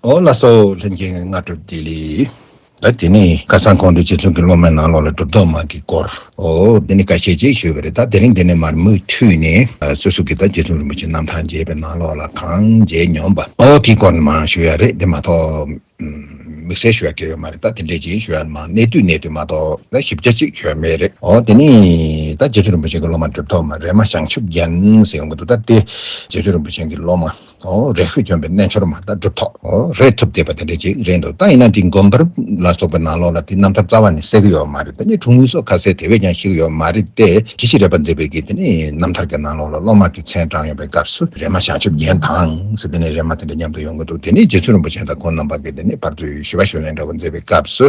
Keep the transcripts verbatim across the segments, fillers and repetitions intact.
ཨོ་ལགས་སོ། ལྷན་རྒྱས་སྔ་དྲོ་བདེ་ལེགས། ད་དེ་ནས་ཁ་སང་ཁོང་ཚོས་རྗེ་བཙུན་གྱི་སློབ་མའི་ནང་ལོགས་ལ་གྲུབ་ཐོབ་མ་གི་སྐོར། ཨོ་དེ་ནས་འགའ་ཤས་ཅིག་ཞུས་པ་རེད། ད་དེ་རིང་འདི་ནས་མར་མུ་མཐུད་ནས་ཨ་སོ་སོ་གི་ད་རྗེ་བཙུན་རིན་པོ་ཆེ་རྣམ་ཐར་མཇལ་བའི་ནང་ལོགས་ལ་གང་མཇལ་མྱོང་པ། ཨོ་དེའི་སྐོར་ནས་མར་ཞུ་ཡ་རེད། དེ་མ་གཏོགས་དམིགས་བསལ་ཞུ་ཡ་གལ་ཡོད་མ་རེད། ད་དེ་འདྲས་ཅིག་ཞུ་ཡ་མ་གནས་དུས་གནས་དུས་མ་གཏོགས་ད་ཞིབ་ཆ་ཅིག་ཞུ་ཡ་མེད་རེད། ཨོ་དེ་ནས་ད་རྗེ་བཙུན་རིན་པོ་ཆེ་གི་སློབ་མ་གྲུབ་ཐོབ་མ་རེ་མ་བྱང་ཆུབ་རྒྱན་ཟེར་ཡོང་གི་འདུག་ད་དེ་རྗེ་བཙུན་རིན་པོ་ཆེ་གི་སློབ་མ། ཨོ་རེ་ཧུ་བྱོན་པའི་རྣལ་འབྱོར་མ་ད་གྲུབ་ཐོབ། ཨོ་རེ་ཐུབ་བསྡད་པ་དེ་འདྲ་ཅིག་རེད་འདུག་ད་ཡིན་ན་འདི་མགོན་པོ་ལ་སོགས་པའི་ནང་ལོགས་ལ་དེ་རྣམ་ཐར་རྩ་བ་ནས་གསལ་གི་ཡོད་མ་རེད། དེ་ནས་འཁྲུངས་ཡུལ་སོགས་ཁ་གསལ་དེ་བས་ཀྱང་ཤེས་གི་ཡོད་མ་རེད་དེ། ཇི་ཞིག་རེད་པ་མཛད་པའི་གི་དེ་ནས་རྣམ་ཐར་གྱི་ནང་ལོགས་ལ་སློབ་མ་དེ་མཚན་དྲངས་ཡོད་པའི་སྐབས་སུ་རེ་མ་བྱང་ཆུབ་རྒྱན་དང་ཟེར་དེ་ནས་རེ་མ་དེ་འདྲ་མཉམ་དུ་ཡོང་གི་འདུག་དེ་ནས་རྗེ་བཙུན་རིན་པོ་ཆེ་དང་ཁོང་རྣམ་པ་གི་དེ་ནས་བར་དུ་ཞུ་བ་ཞུ་ལན་འདྲ་བོ་མཛད་པའི་སྐབས་སུ་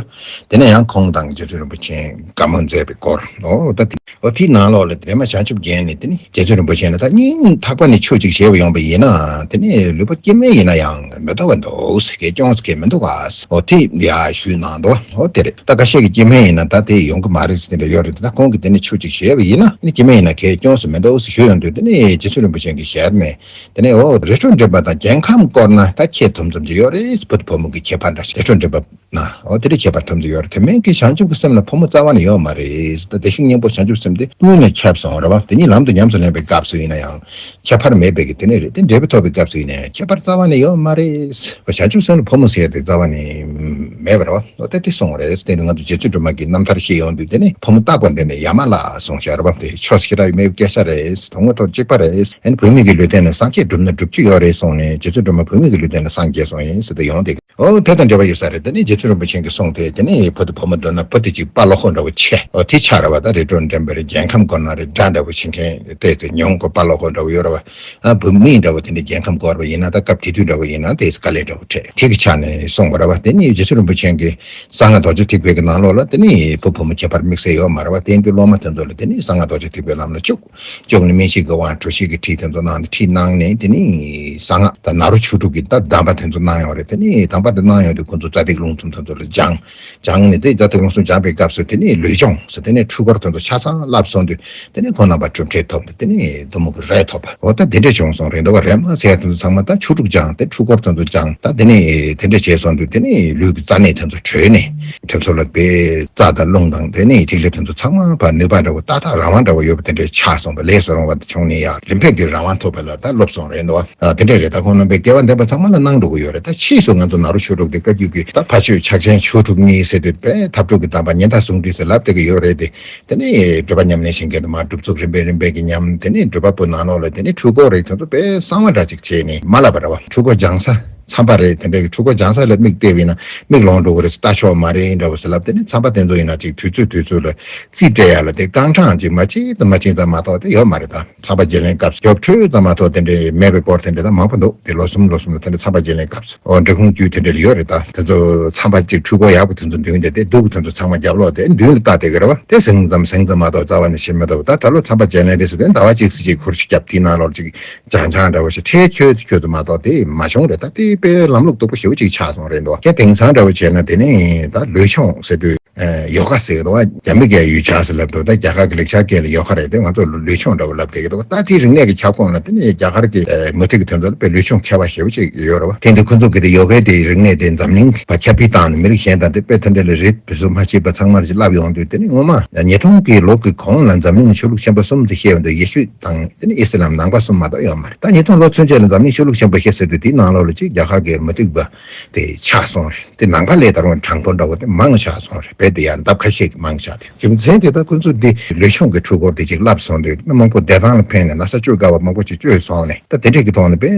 དེ་ནས་ཡང་ཁོང་དང་རྗེ་བཙུན་རིན་པོ་ཆེ་དགའ་མོ་མཛད་པའི་སྐོར། ཨོ་ད་དེ། ཨོ་དེའི་ནང་ལོགས་ལ་རེ་མ་བྱང་ཆུབ་རྒྱན་ནས་དེ་ནི་རྗེ་བཙུན་རིན་པོ་ཆེ་ནི་ད་སྙིང་ཐག་པ་ནས་ཆོས་ཅིག་བྱས་པ་ཡོང་པ་ཡིན་ན་དེ་ནི་ལུས་པོ་སྐྱེ་དམན་ཡིན་ན་ཡང་མི་ལྟ་བ་འདུག་ཟེར་གས་སྐྱོན་ཟེར་གས་མི་འདུག་ག་ཨོ་དེ་ཡ་ཞུས་གནང་འདུག་ཨོ་དེ་རེད། ད་ཁ་ཤས་ཀྱི་སྐྱེ་དམན་ཡིན་ན་ད་དེ་ཡོང་གི་མ་རེད་ཟེར་དེ་འདྲ་ཡོད་རེད། ད་ཁོང་གིས་དེ་ནི་ཆོས་ཅིག་བྱས་པ་ཡིན་ན་ནི་སྐྱེ་དམན་ཡིན་ན་གས་སྐྱོན་ཟེར་མི་འདུག་ཟེར་ཞུས་ཡོང་དུས་དེ་ནི་རྗེ་བཙུན་རིན་པོ་ཆེ་གི་ཞལ་ནས་དེ་ནི་ཨོ་རི་ཁྲོད་འགྲིམ་པ་དང་རྒྱལ་ཁམས་བསྐོར་ན་ད་ཁྱད་ཐུབ་ཙམ་ཅིག་ཡོད་རེད། བུ་དང་བུ་མོ་གི་ཁྱད་པར་འདྲ་རི་ཁྲོད་འགྲིམ་པ། ན། འོ་དེ་འདྲའི་ཁྱད་པར་ཐོབ་ཀྱི་ཡོད་རེད། དེ་མིན་གྱི་བྱང་ཆུབ་ཀྱི་སེམས་ལ་ཕོ་མོ་རྩ་བ་ནས་ཡོད་མ་རེད། ད་བདེ་གཤེགས་སྙིང་པོ་བྱང་ཆུབ་སེམས་དེ་ཀུན་ནས་ཁྱབ་སོང་རེད་བ། དེ་ཉིད་ལམ་དུ་ཉམས་སུ་ལེན་པའི་སྐབས་སུ་ཡིན་ན་ཡང་ཁྱད་པར་མེད་པའི་གི་དེ་ནས་རེད། དེ་འབྲས་བུ་ཐོབ་པའི་སྐབས་སུ་ཡིན་ན་ཡང་ཁྱད་པར་རྩ་བ་ནས་ཡོད་མ་རེད། བྱང་ཆུབ་སེམས་ལ་ཕོ་མོ་ཟེར་དེ་རྩ་བ་ནས་མེད་པ་རེད་བ། འོ་ད་དེ་གསུངས་རེད། དེ་ནི་ང་ཚོ་རྗེ་བཙུན་སྒྲོལ་མ་གི་རྣམ་ཐར་ཤེས་ཡོང་དུས་དེ་ནི་ཕོ་མོ་རྟག་པ་འདི་ནི་ཡ་མ་ལ་གསུངས་བཞག་རེད་བ། དེ་ཕྱོགས་ཞེ་དྲག་མེད་པའི་སྐད་ཆ་རེད། དོན་དངོས་ཐོག་གཅིག་པ་རེད། ཨ་ནི་བུད་མེད་ཀྱི་ལུས་རྟེན་ལ་སངས་རྒྱས་འགྲུབ་ན་འགྲུབ་ཀྱི་ཡོད་རེད་གསུངས་ནས་རྗེ་བཙུན་སྒྲོལ་མ་བུད་མེད་ཀྱི་ལུས་རྟེན་ལ་སངས་རྒྱས་སོང་ཡིན་ཟེར་དུ་ཡོང་དེ། ཨོ་དེ་དང་འབྲེལ་བ་ཡོད་ས་རེད། དེ་ནས་རྗེ་བཙུན་རིན་པོ་ཆེ་གིས་གསུངས་ཏེ་དེ་ནས་བུ་དང་བུ་མོ་འགྲོ་ན་བུ་དེ་གཅིག་དཔའ་བློ་ཁོག་འདྲ་བོ་ཆེ། ཨོ་དེ་ཆགས་རེད་བ། ད་རི་ཁྲོད་འགྲིམ་པ་རེད། རྒྱལ་ཁམས་བསྐོར་ན་རེད། དགྲ་འདྲ་བོ་བྱེད་མཁན་དེ་དེ་ཉུང་གོ་དཔའ་བློ་ཁོག་འདྲ་བོ་ཡོད་རེད་བ། ཨ་བུ་མི་འདྲ་བོ་དེ་འདྲ་རྒྱལ་ཁམས་བསྐོར་བ་ཡིན་ན་ད་སྐབས་དེ་དུས་འདྲ་བོ་ཡིན་ན་དེ་དཀའ་ལས་འདྲ་བོ་འཕྲད་དེ་གི་ཆ་ནས་གསུངས་པ་རེད་བ། དེ་ནས་རྗེ་བཙུན་རིན་པོ་ཆེ་གིས་གསང་སྔགས་རྡོ་རྗེ་ཐེག་པའི་གི་ནང་ལོགས་ལ་དེ་ནས་བུ་བུ་མོ་ཁྱད་པར་དམིགས་བསལ་ཡོད་མ་རེད་བ། དེ་འདུག་སློབ་མ་དེ་ཚོ་ལ་དེ་ནས་གསང་སྔགས་རྡོ་རྗེ་ཐེག་པའི་ལམ་ལ་བཅུག་བཅུག་ནས་སྨིན་བྱེད་ཀྱི་དབང་གྲོལ་བྱེད་ཀྱི་ཁྲིད་དེ་ཚོ་གནང་ནས་ཁྲིད་གནང་ནས་དེ་ནས་གསང་སྔགས་དང་ནཱ་རོ་ཆོས་དྲུག་གི་ད་གདམས་པ་དེ་ཚོ་གནང་ཡོད་རེད། དེ་ནས་གདམས་པ་དེ་གནང་ཡོང་དུས་ཁོ་ཚོ་རྩ་ཐིག་རླུང་འཚུབ་དེ་ཚོ་ལ་སྦྱངས་སྦྱངས་ནས་དེ་རྩ་ཐིག་རླུང་འཚུབ་སྦྱངས་པའི་སྐབས་སུ་དེ་ནས་ལུས་སྦྱོང་སོགས་དེ་ནས་འཁྲུལ་འཁོར་དེ་ཚོ་ཆ་ཚང་བརླག་སོང་དུས་དེ་ནས་ཁོང་རྣམ་པ་གྲུབ་འབྲས་ཐོབ་ནས་དེ་ནས་གཏི་མུག་གི་རེ་ཐོབ་པ། འོ་ད་དེ་འདྲས་བྱུང་སོང་རེད་འདུག་བ། རེ་མ་ཟེར་ཡ་དེ་ཚོ་ཚང་མ་ད་ཆོས་དྲུག་སྦྱངས་ཏེ་འཁྲུལ་འཁོར་དེ་ཚོ་སྦྱངས་ད་དེ་ནས་དེ་འདྲས་བྱས་སོང་དུས་དེ་ནས་ལུས་ཀྱི་རྩ་གནད་དེ་ཚོ་གྲོལ་ནས། དེ་ཚོ་ལ་དཔེ་རྩ་དང་རླུང་དང་དེ་ནས་ཐིག་ལེ་དེ་ཚོ་ཚང་མ་ཕར་ནུས་པ་འདྲ་བོ་ཏག་ཏག་རང་དབང་འདྲ་བོ་ཡོད་པ་དེ་འདྲའི་ཆགས་སོང་བ། ལས་སུ་རུང་བ་དེ་བྱུང་ནས་ཡང་རིམ་པས་ཀྱི་རང་དབང་ཐོབ་པ་ལ་ད་སློབ་སོང་རེད་འདུག་བ། དེ་འདྲ་རེད། ད་ཁོང་རྣམ་པས་སྐལ་བ་ལྡན་པ་ཚང་མ་ལ་གནང་འགྲོ་གི་ཡོད་རེད། ད་ཕྱིས་སུ་ང་ཚོ་ནཱ་རོ་ཆོས་དྲུག་དེ་བཀའ་བརྒྱུད་ཀྱི་ད་ཕ་ཆོས་ཕྱག་ཆེན་ཆོས་དྲུག་གཉིས་ཟེར་དུས་དཔེ་ཐབས་གྲུབ་ཀྱི་གདམས་པ་ཉན་ཐོས་ཟུང་འབྲེལ་ཟེར་ལབ་བསྡད་ཀྱི་ཡོད་རེད་དེ། དེ་ནས་སྒྲུབ་པ་ཉམས་ལེན་བྱེད་མཁན་དུ་མ་སྒྲུབ་ཚུགས་རིམ་པས་རིམ་པས་ཀྱི་ཉམས། དེ་ནས་སྒྲུབ་པ་པོ་ནང་ལོགས་ལ་དེ་ནས་འཁྲུལ་འཁོར་རེད་དེ་ཚོ་དཔེ་གསང་བ་འདྲ་ཅིག་བྱས་ནས་མ་ལབ་པ་རེད་བ། འཁྲུལ་འཁོར་སྦྱང་ས། མཚམས་པ་རེད། དེ་འདྲའི་འཁྲུལ་འཁོར་སྦྱང་ས་ལ་མིག་བལྟས་པ་ཡིན་ན་མིག་ལོང་འགྲོ་གི་རེད། ལྟ་ཆོག་མ་རེད་འདྲ་བོ་ཟེར་ལབ། དེ་ནས་མཚམས་པ་དེ་ཚོ་ཡིན་ན་ཅིག་དུས་ཚོད་དུས་ཚོད་ལ་རྩིས་སྤྲད་ཡ་ལ་དེ་རྐང་གྲངས་ཅིག་མ་གཅིག་དང་མ་གཅིག་ཙམ་མ་གཏོགས་དེ་ཡོད་མ་རེད། ད་མཚམས་པ་བརྗེ་ལེན་སྐབས་སུ་རྒྱབ་འཕྲོས་ཙམ་མ་གཏོགས་དེ་འདྲའི་མེད་པའི་སྐོར་དེ་འདྲ་ད་མང་པོ་འདུག་དེ་ལོ་གསུམ་ལོ་གསུམ་ལ་དེ་འདྲ་མཚམས་པ་བརྗེ་ལེན་སྐབས་སུ་ཨོ་འབྲི་གུང་རྒྱུད་དེ་འདྲ་ལ་ཡོད་རེད། ད་དེ་ཚོ་མཚམས་པ་གཅིག་འཁྲུལ་འཁོར་ཡག་པོ་དེ་ཚོ་མདུན་དེ་དེ་སྡུག་པོ་དེ་ཚོ་ཚང་མ་རྒྱབ་ལོག་དེ་མདུན་ལ་ལྟ་བསྡད་ཀྱི་རེད་བ། དེ་ཟིང་ཙམ་ཟིང་ཙམ་མ་གཏོགས་རྩ་བ་ནས་ཤེས་མི་ཐུབ། ད་ད་ལོ་མཚམས་པ་བརྗེ་ལེན་རེད་ཟེར་དུས་ཟླ་བ་གཅིག་ཙམ་ཅིག་ཁུར་ཅིག་རྒྱབ་དེའི་ནང་ལོགས་ཅིག་སྦྱང་སྦྱང་འདྲ་བོ་ཞིག་ཁྲལ་ཁྱོད་ཁྱོད་དུ་མ་གཏོགས་དེ་མ་བྱུང་རེད། ད་དེ་དཔེ་ལམ་ལུགས་སྟུག་པོ་ཞེ་པོ་ཅིག་ཆགས་སོང་རེད་འདུག་ཁྱེད་དེང་སང་འདྲ་བོ་བྱས་ན་དེ་ནས་ད་ལུས་སྦྱོང་ཟེར་དུས་ཡོ་ག་ཟེར་གི་འདུག་རྒྱ་མི་གས་ཡུལ་ཆགས་ཟེར་ལབ་འདུག་ད་རྒྱ་གར་གྱི་ལེགས་སྦྱར་སྐད་ལ་ཡོ་ག་རེད་དེ། ང་ཚོ་ལུས་སྦྱོང་འདྲ་བོ་ལབ་བསྡད་ཀྱི་འདུག་ད་དེའི་རིག་གནས་ཀྱི་ཁྱབ་ཁོངས་ལ་དེ་ནས་རྒྱ་གར་གྱི་མུ་སྟེགས་ཀྱི་དོན་དུ་དཔེ་ལུས་སྦྱོང་མཁས་པ་ཞེ་པོ་ཅིག་ཡོད་རེད་བ། དེ་འདི་ཁོ་ཚོ་གི་དེ་ཡོ་གའི་དེ་རིག་གནས་དེ་འཛམ་གླིང་ཕར་ཁྱབ་སྤེལ་བཏང་ནས་མི་རིགས་གཞན་དང་དེ་དཔེ་དེ་འདྲ་ལ་རིགས་བེད་སྤྱོད་མ་བྱས་པ་ཚང་མར་ཅིག་བསླབ་ཡོང་དུས་དེ་ནི་སྔོན་མ་ཉིས་སྟོང་གི་ལོ་གི་གོང་ལ་འཛམ་གླིང་ཆོས་ལུགས་ཆེན་པོ་གསུམ་དུ་བཤད་ཡོང་དུས་ཡེ་ཤུ་དང་དེ་ནི་ཨི་སི་ལམ་ནང་པ་གསུམ་མ་གཏོགས་ཡོད་མ་རེད། ད་ཉིས་སྟོང་ལོ་ཚུན་ཆད་ལ་འཛམ་གླིང་ཆོས་ལུགས་ཆེན་པོ་བཤད་ཟེར་དུས་དེའི་ནང་ལོགས་ལ་ཅིག་རྒྱ་གར་གྱི་མུ་སྟེགས་པ་དེ་ཆགས་སོང་རེད། དེ་ནང་པ་ལས་ད་རུང་དྲང་པོ་འདྲ་བོ་དེ་མང་ཆགས་སོང་རེད། རྦད་དེ་ཡང་ལྡབ་ཁ་ཤས་ཀྱིས་མང་ཆགས་ཏེ། རྒྱུ་མཚན་དེ་ད་ཁོ་ཚོ་འདི་ལུས་སྦྱོང་གི་འཁྲུལ་འཁོར་དེ་ཅིག་བསླབས་སོང་དུས་མི་མང་པོ་བདེ་ཐང་ལ་ཕན་ནས་ན་ཚ་བཅོས་དཀའ་བ་མང་པོ་ཅིག་བཅོས་སོང་ནས། ད་དེ་འདྲས་ཀྱི་ཐོག་ནས་དཔེ་